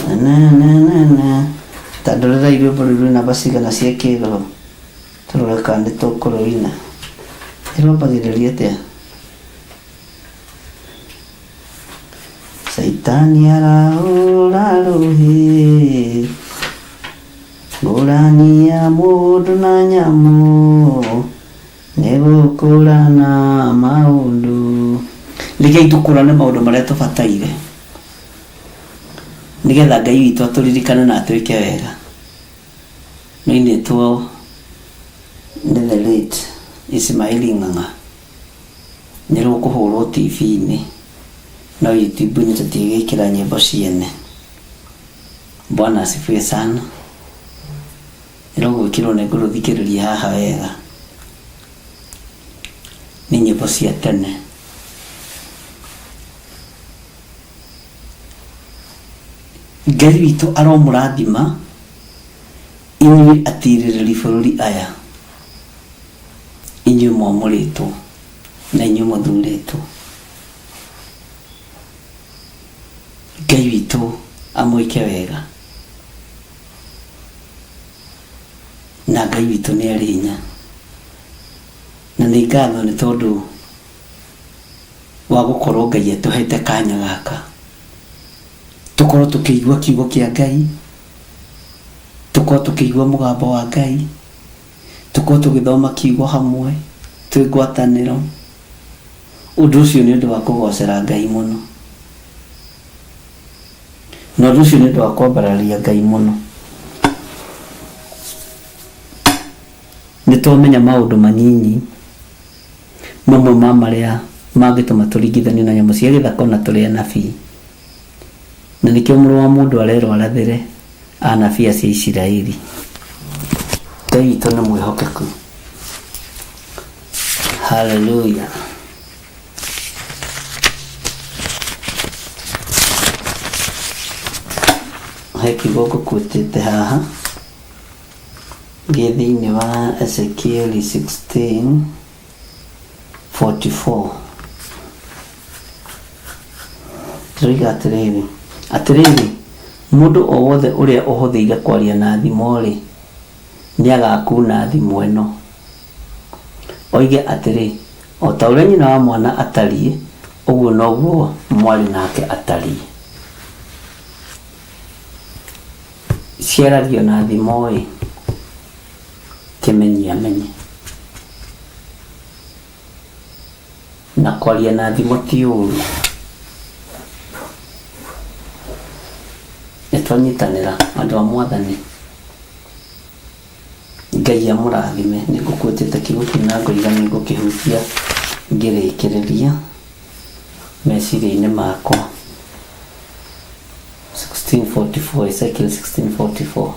Na na na na. Ta ndorera rwĩmbo rũu rwĩ namba cigana cia kĩroho tũrore kana nĩ tũkũrũina. Ĩrwambagĩrĩria atĩa? Caitani arahũra rũhĩ ngũrani ya mũndũ na nyamũ nĩ gũkũrana maũndũ. Rekei tũkũrane maũndũ marĩa tũbataire nĩgetha Ngai witũ atũririkane na atwĩke wega. Rũinĩtwo nĩ the late Ismaili Ng'ang'a. Nĩ rũkũhũrwo TV-inĩ, no YouTube-inĩ tũtigwĩkĩra nyĩmbo ciene. Bwana asifiwe sana. Nĩ rũgwĩkĩrwo nĩ ngũrũthikĩrĩria haha wega. Nĩ nyĩmbo cia tene. Ngai witũ aromũrathima inyuĩ atirĩrĩri bũrũri aya, inyuĩ mwamũrĩtwo na inyuĩ mũthurĩtwo. Ngai witũ amwĩke wega, na Ngai witũ nĩ arĩ hinya. Na nĩ ngatho nĩ tondũ wa gũkorwo Ngai atũhete kanya gaka tũkorwo tũkĩigua kiugo kĩa Ngai, tũkorwo tũkĩigua mũgambo wa Ngai, tũkorwo tũgĩthoma kiugo hamwe twĩ ngwatanĩro. Ũndũ ũcio nĩ ũndũ wa kũgocera Ngai mũno, na ũndũ ũcio nĩ ũndũ wa kwambararia Ngai mũno. Nĩ twamenya maũndũ manyinyi mamwe ma marĩa mangĩtũma tũringithanio na nyamũ cia gĩthaka ona tũrĩ anabii. Na nĩkĩo mũrũ wa mũndũ arerwo arathĩre anabii acio a Isiraeli. Ngai witũ nĩ mwĩhokeku. Haleluya. He kiugo ngũkuĩtĩte haha gĩ thĩinĩ wa Ezekieli 16:44. Kĩroiga atĩrĩrĩ, atĩrĩrĩ, mũndũ o wothe ũrĩa ũhũthĩire kwaria na thimo-rĩ, nĩagakuna thimo ĩno, oige atĩrĩ, O ta ũrĩa nyina wa mwana atariĩ, ũguo noguo mwarĩ nake atariĩ. Ciaragio na thimo-ĩ, kĩmenyi amenye. Na kwaria na thimo ti ũru. Nĩtwanyitanĩra andũ a Mwathani. Ngai amũrathime. Nĩ ngũkwĩtĩte kiugo kĩu na ngoiga nĩ ngũkĩhutia ngĩrĩkĩrĩria meciria-inĩ makwa. 1644 Ezekiel 1644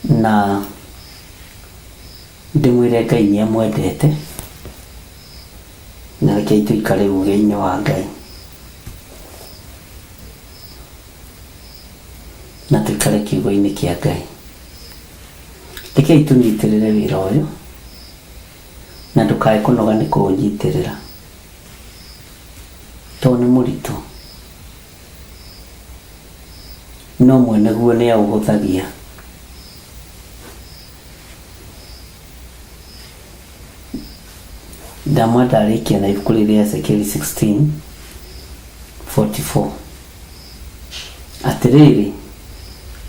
na ndĩmwĩre Ngai nĩ amwendete na rekei tũikare uge-inĩ wa Ngai. Na tũikare kiugo-inĩ kĩa Ngai. Rekei tũnyitĩrĩre wĩra ũyũ, na ndũkae kũnoga nĩ kũũnyitĩrĩra, tondũ nĩ mũritũ, no mwene guo nĩ aũhũthagia. Ndamwa ndarĩkia na ibuku rĩrĩ rĩa Ezekieli 16:44. Atĩrĩrĩ,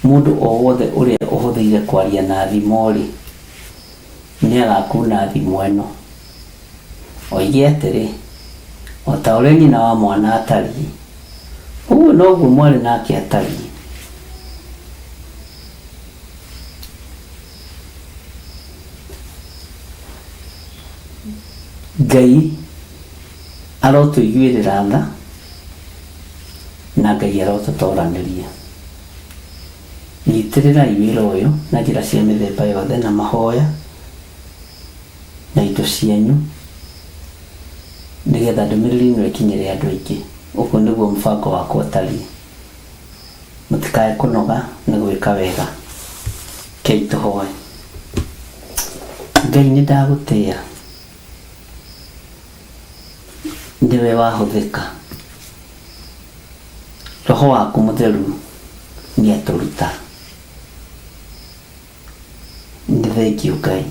mũndũ o wothe ũrĩa ũhũthĩire kwaria na thimo-rĩ, nĩagakuna thimo ĩno, oige atĩrĩ, O ta ũrĩa nyina wa mwana atariĩ, ũguo noguo mwarĩ nake atariĩ. Ngai arotũiguĩrĩra tha. Na Ngai arotũtoranĩria. Nyitĩrĩrai wĩra ũyũ na njĩra cia mĩthemba yothe na mahoya na indo cianyu nĩgetha ndũmĩrĩri ĩno ĩkinyĩre andũ aingĩ. Ũguo nĩguo mũbango wakwa ũtariĩ. Mũtikae kũnoga nĩ gwĩka wega. Rekei tũhoe. Ngai nĩ ndagũtĩa. Nĩwe wahũthĩka. Roho waku mũtheru nĩatũruta. Nĩ thengiũ Ngai.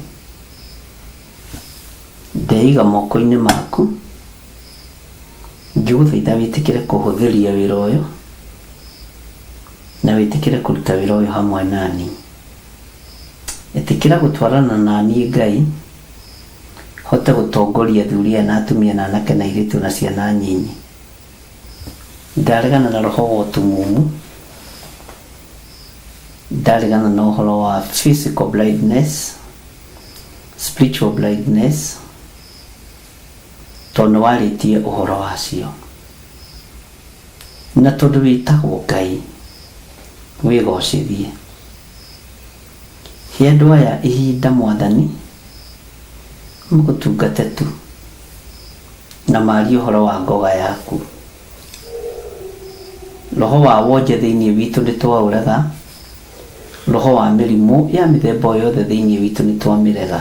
Ndeiga moko-inĩ maku, ngĩgũthaitha wĩtĩkĩre kũhũthĩria wĩra ũyũ, na wĩtĩkĩre kũruta wĩra ũyũ hamwe naniĩ. Ĩtĩkĩra gũtwarana naniĩ Ngai, hote gũtongoria athuri aya na atumia na anake na airĩtu na ciana nyinyi. Ndaregana na roho wa ũtumumu, ndaregana na ũhoro wa physical blindness, spiritual blindness, tondũ nĩ warĩtie ũhoro wacio. Na tondũ wĩtagwo Ngai, wĩgocithie. He andũ aya ihinda Mwathani, magũtungate tu, na maarie ũhoro wa ngoga yaku. Roho wa wonje thĩinĩ witũ nĩtwaũrega, roho wa mĩrimũ ya mĩthemba o yothe thĩinĩ witũ nĩtwamĩrega.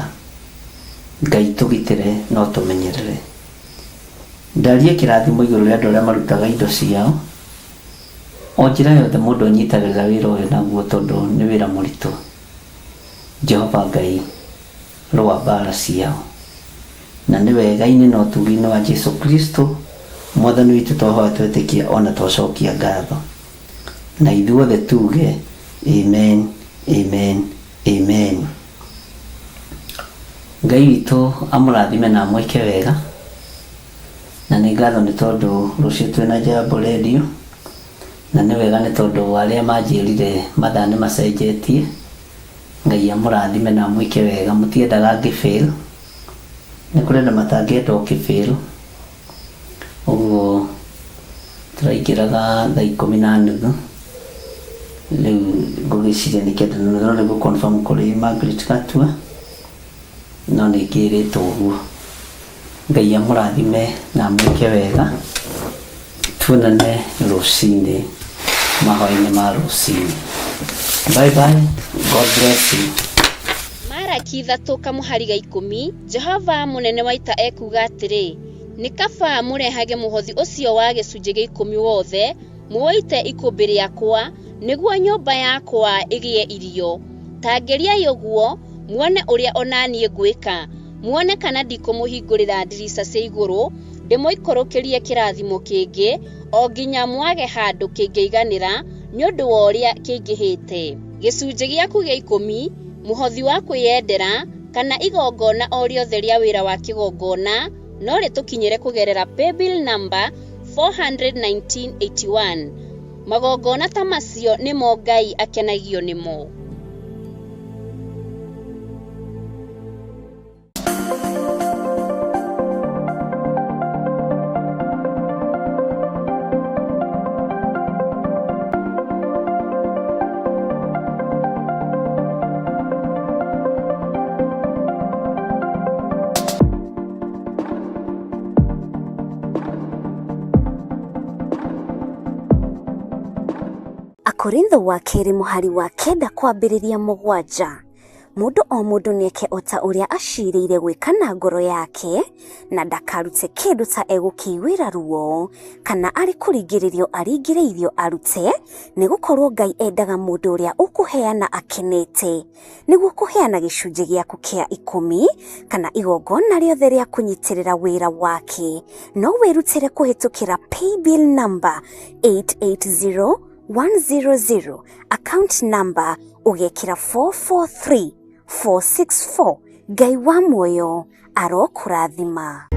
Ngai tũgitĩre na ũtũmenyerere. Ndaria kĩrathimo igũrũ rĩa andũ arĩa marutaga indo ciao, o njĩra yothe mũndũ anyitagĩrĩra wĩra ũyũ naguo tondũ nĩ wĩra mũritũ. Jehova Ngai, rũa mbaara ciao. Na nĩ wega-inĩ na ũtugi-inĩ wa Jesu Kristo, Mwathani witũ twahoya twetĩkia o na twacokia ngatho. Na ithuothe tuuge, Amen, amen, amen. Ngai witũ amũrathime na amwĩke wega. Na nĩ ngatho nĩ tondũ rũciũ twĩna Jambo Radio. Na nĩ wega nĩ tondũ arĩa manjĩrire mathaa nĩ macenjetie. Ngai amũrathime na amwĩke wega. Mũtiendaga ngĩ fail. Nĩ kũrĩ andũ matangĩenda ũkĩ fail. Ũguo tũraingĩraga thaa ikũmi na nuthu. Rĩu ngũgĩciria nĩ kenda na nuthu no nĩ ngũ confirm kũrĩ Margaret Gatua. No nĩ ngĩrĩtwo ũguo. Ngai amũrathime na amwĩke wega. Tuonane rũcinĩ. Mahoya-inĩ ma rũcinĩ. Bye bye, God bless you. Maraki 3 kamũhari ga 10, Jehova mũnene wa ita ekuuga atĩrĩ, Nĩ kaba mũrehage mũhothi ũcio wa gĩcunjĩ gĩa ikũmi wothe, mũũite ikũmbĩ rĩakwa, nĩguo nyũmba yakwa ĩgĩe irio. Ta ngeriai ũguo, muone ũrĩa o na niĩ ngwĩka, muone kana ndikũmũhingũrĩra ndirica cia igũrũ, ndĩmũikũrũkĩrie kĩrathimo kĩngĩ, o nginya mwage handũ kĩngĩiganĩra nĩ ũndũ wa ũrĩa kĩingĩhĩte. Gĩcunjĩ gĩaku gĩa ikũmi, mũhothi wa kwĩyendera, kana igongona o rĩothe rĩa wĩra wa kĩgongona, no rĩtũkinyĩre kũgerera paybill number 41981. Magongona ta macio nĩmo Ngai akenagio nĩmo. Akorintho wa kerĩ mũhari wa 9 kwambĩrĩria 7. Mũndũ o mũndũ nĩeke o ta ũrĩa acirĩire gwĩka na ngoro yake, na ndakarute kĩndũ ta egũkĩiguĩra ruo, kana arĩ kũringĩrĩrio aringĩrĩirio arute, nĩgũkorwo Ngai endaga mũndũ ũrĩa ũkũheana akenete. Nĩguo kũheana gĩcunjĩ gĩaku kĩa 10 kana igongona rĩothe rĩa kũnyitĩrĩra wĩra wake, no wĩrutĩre kũhĩtũkĩra paybill number 880100, account number ũgekĩra 443464. Ngai wa muoyo arokũrathima.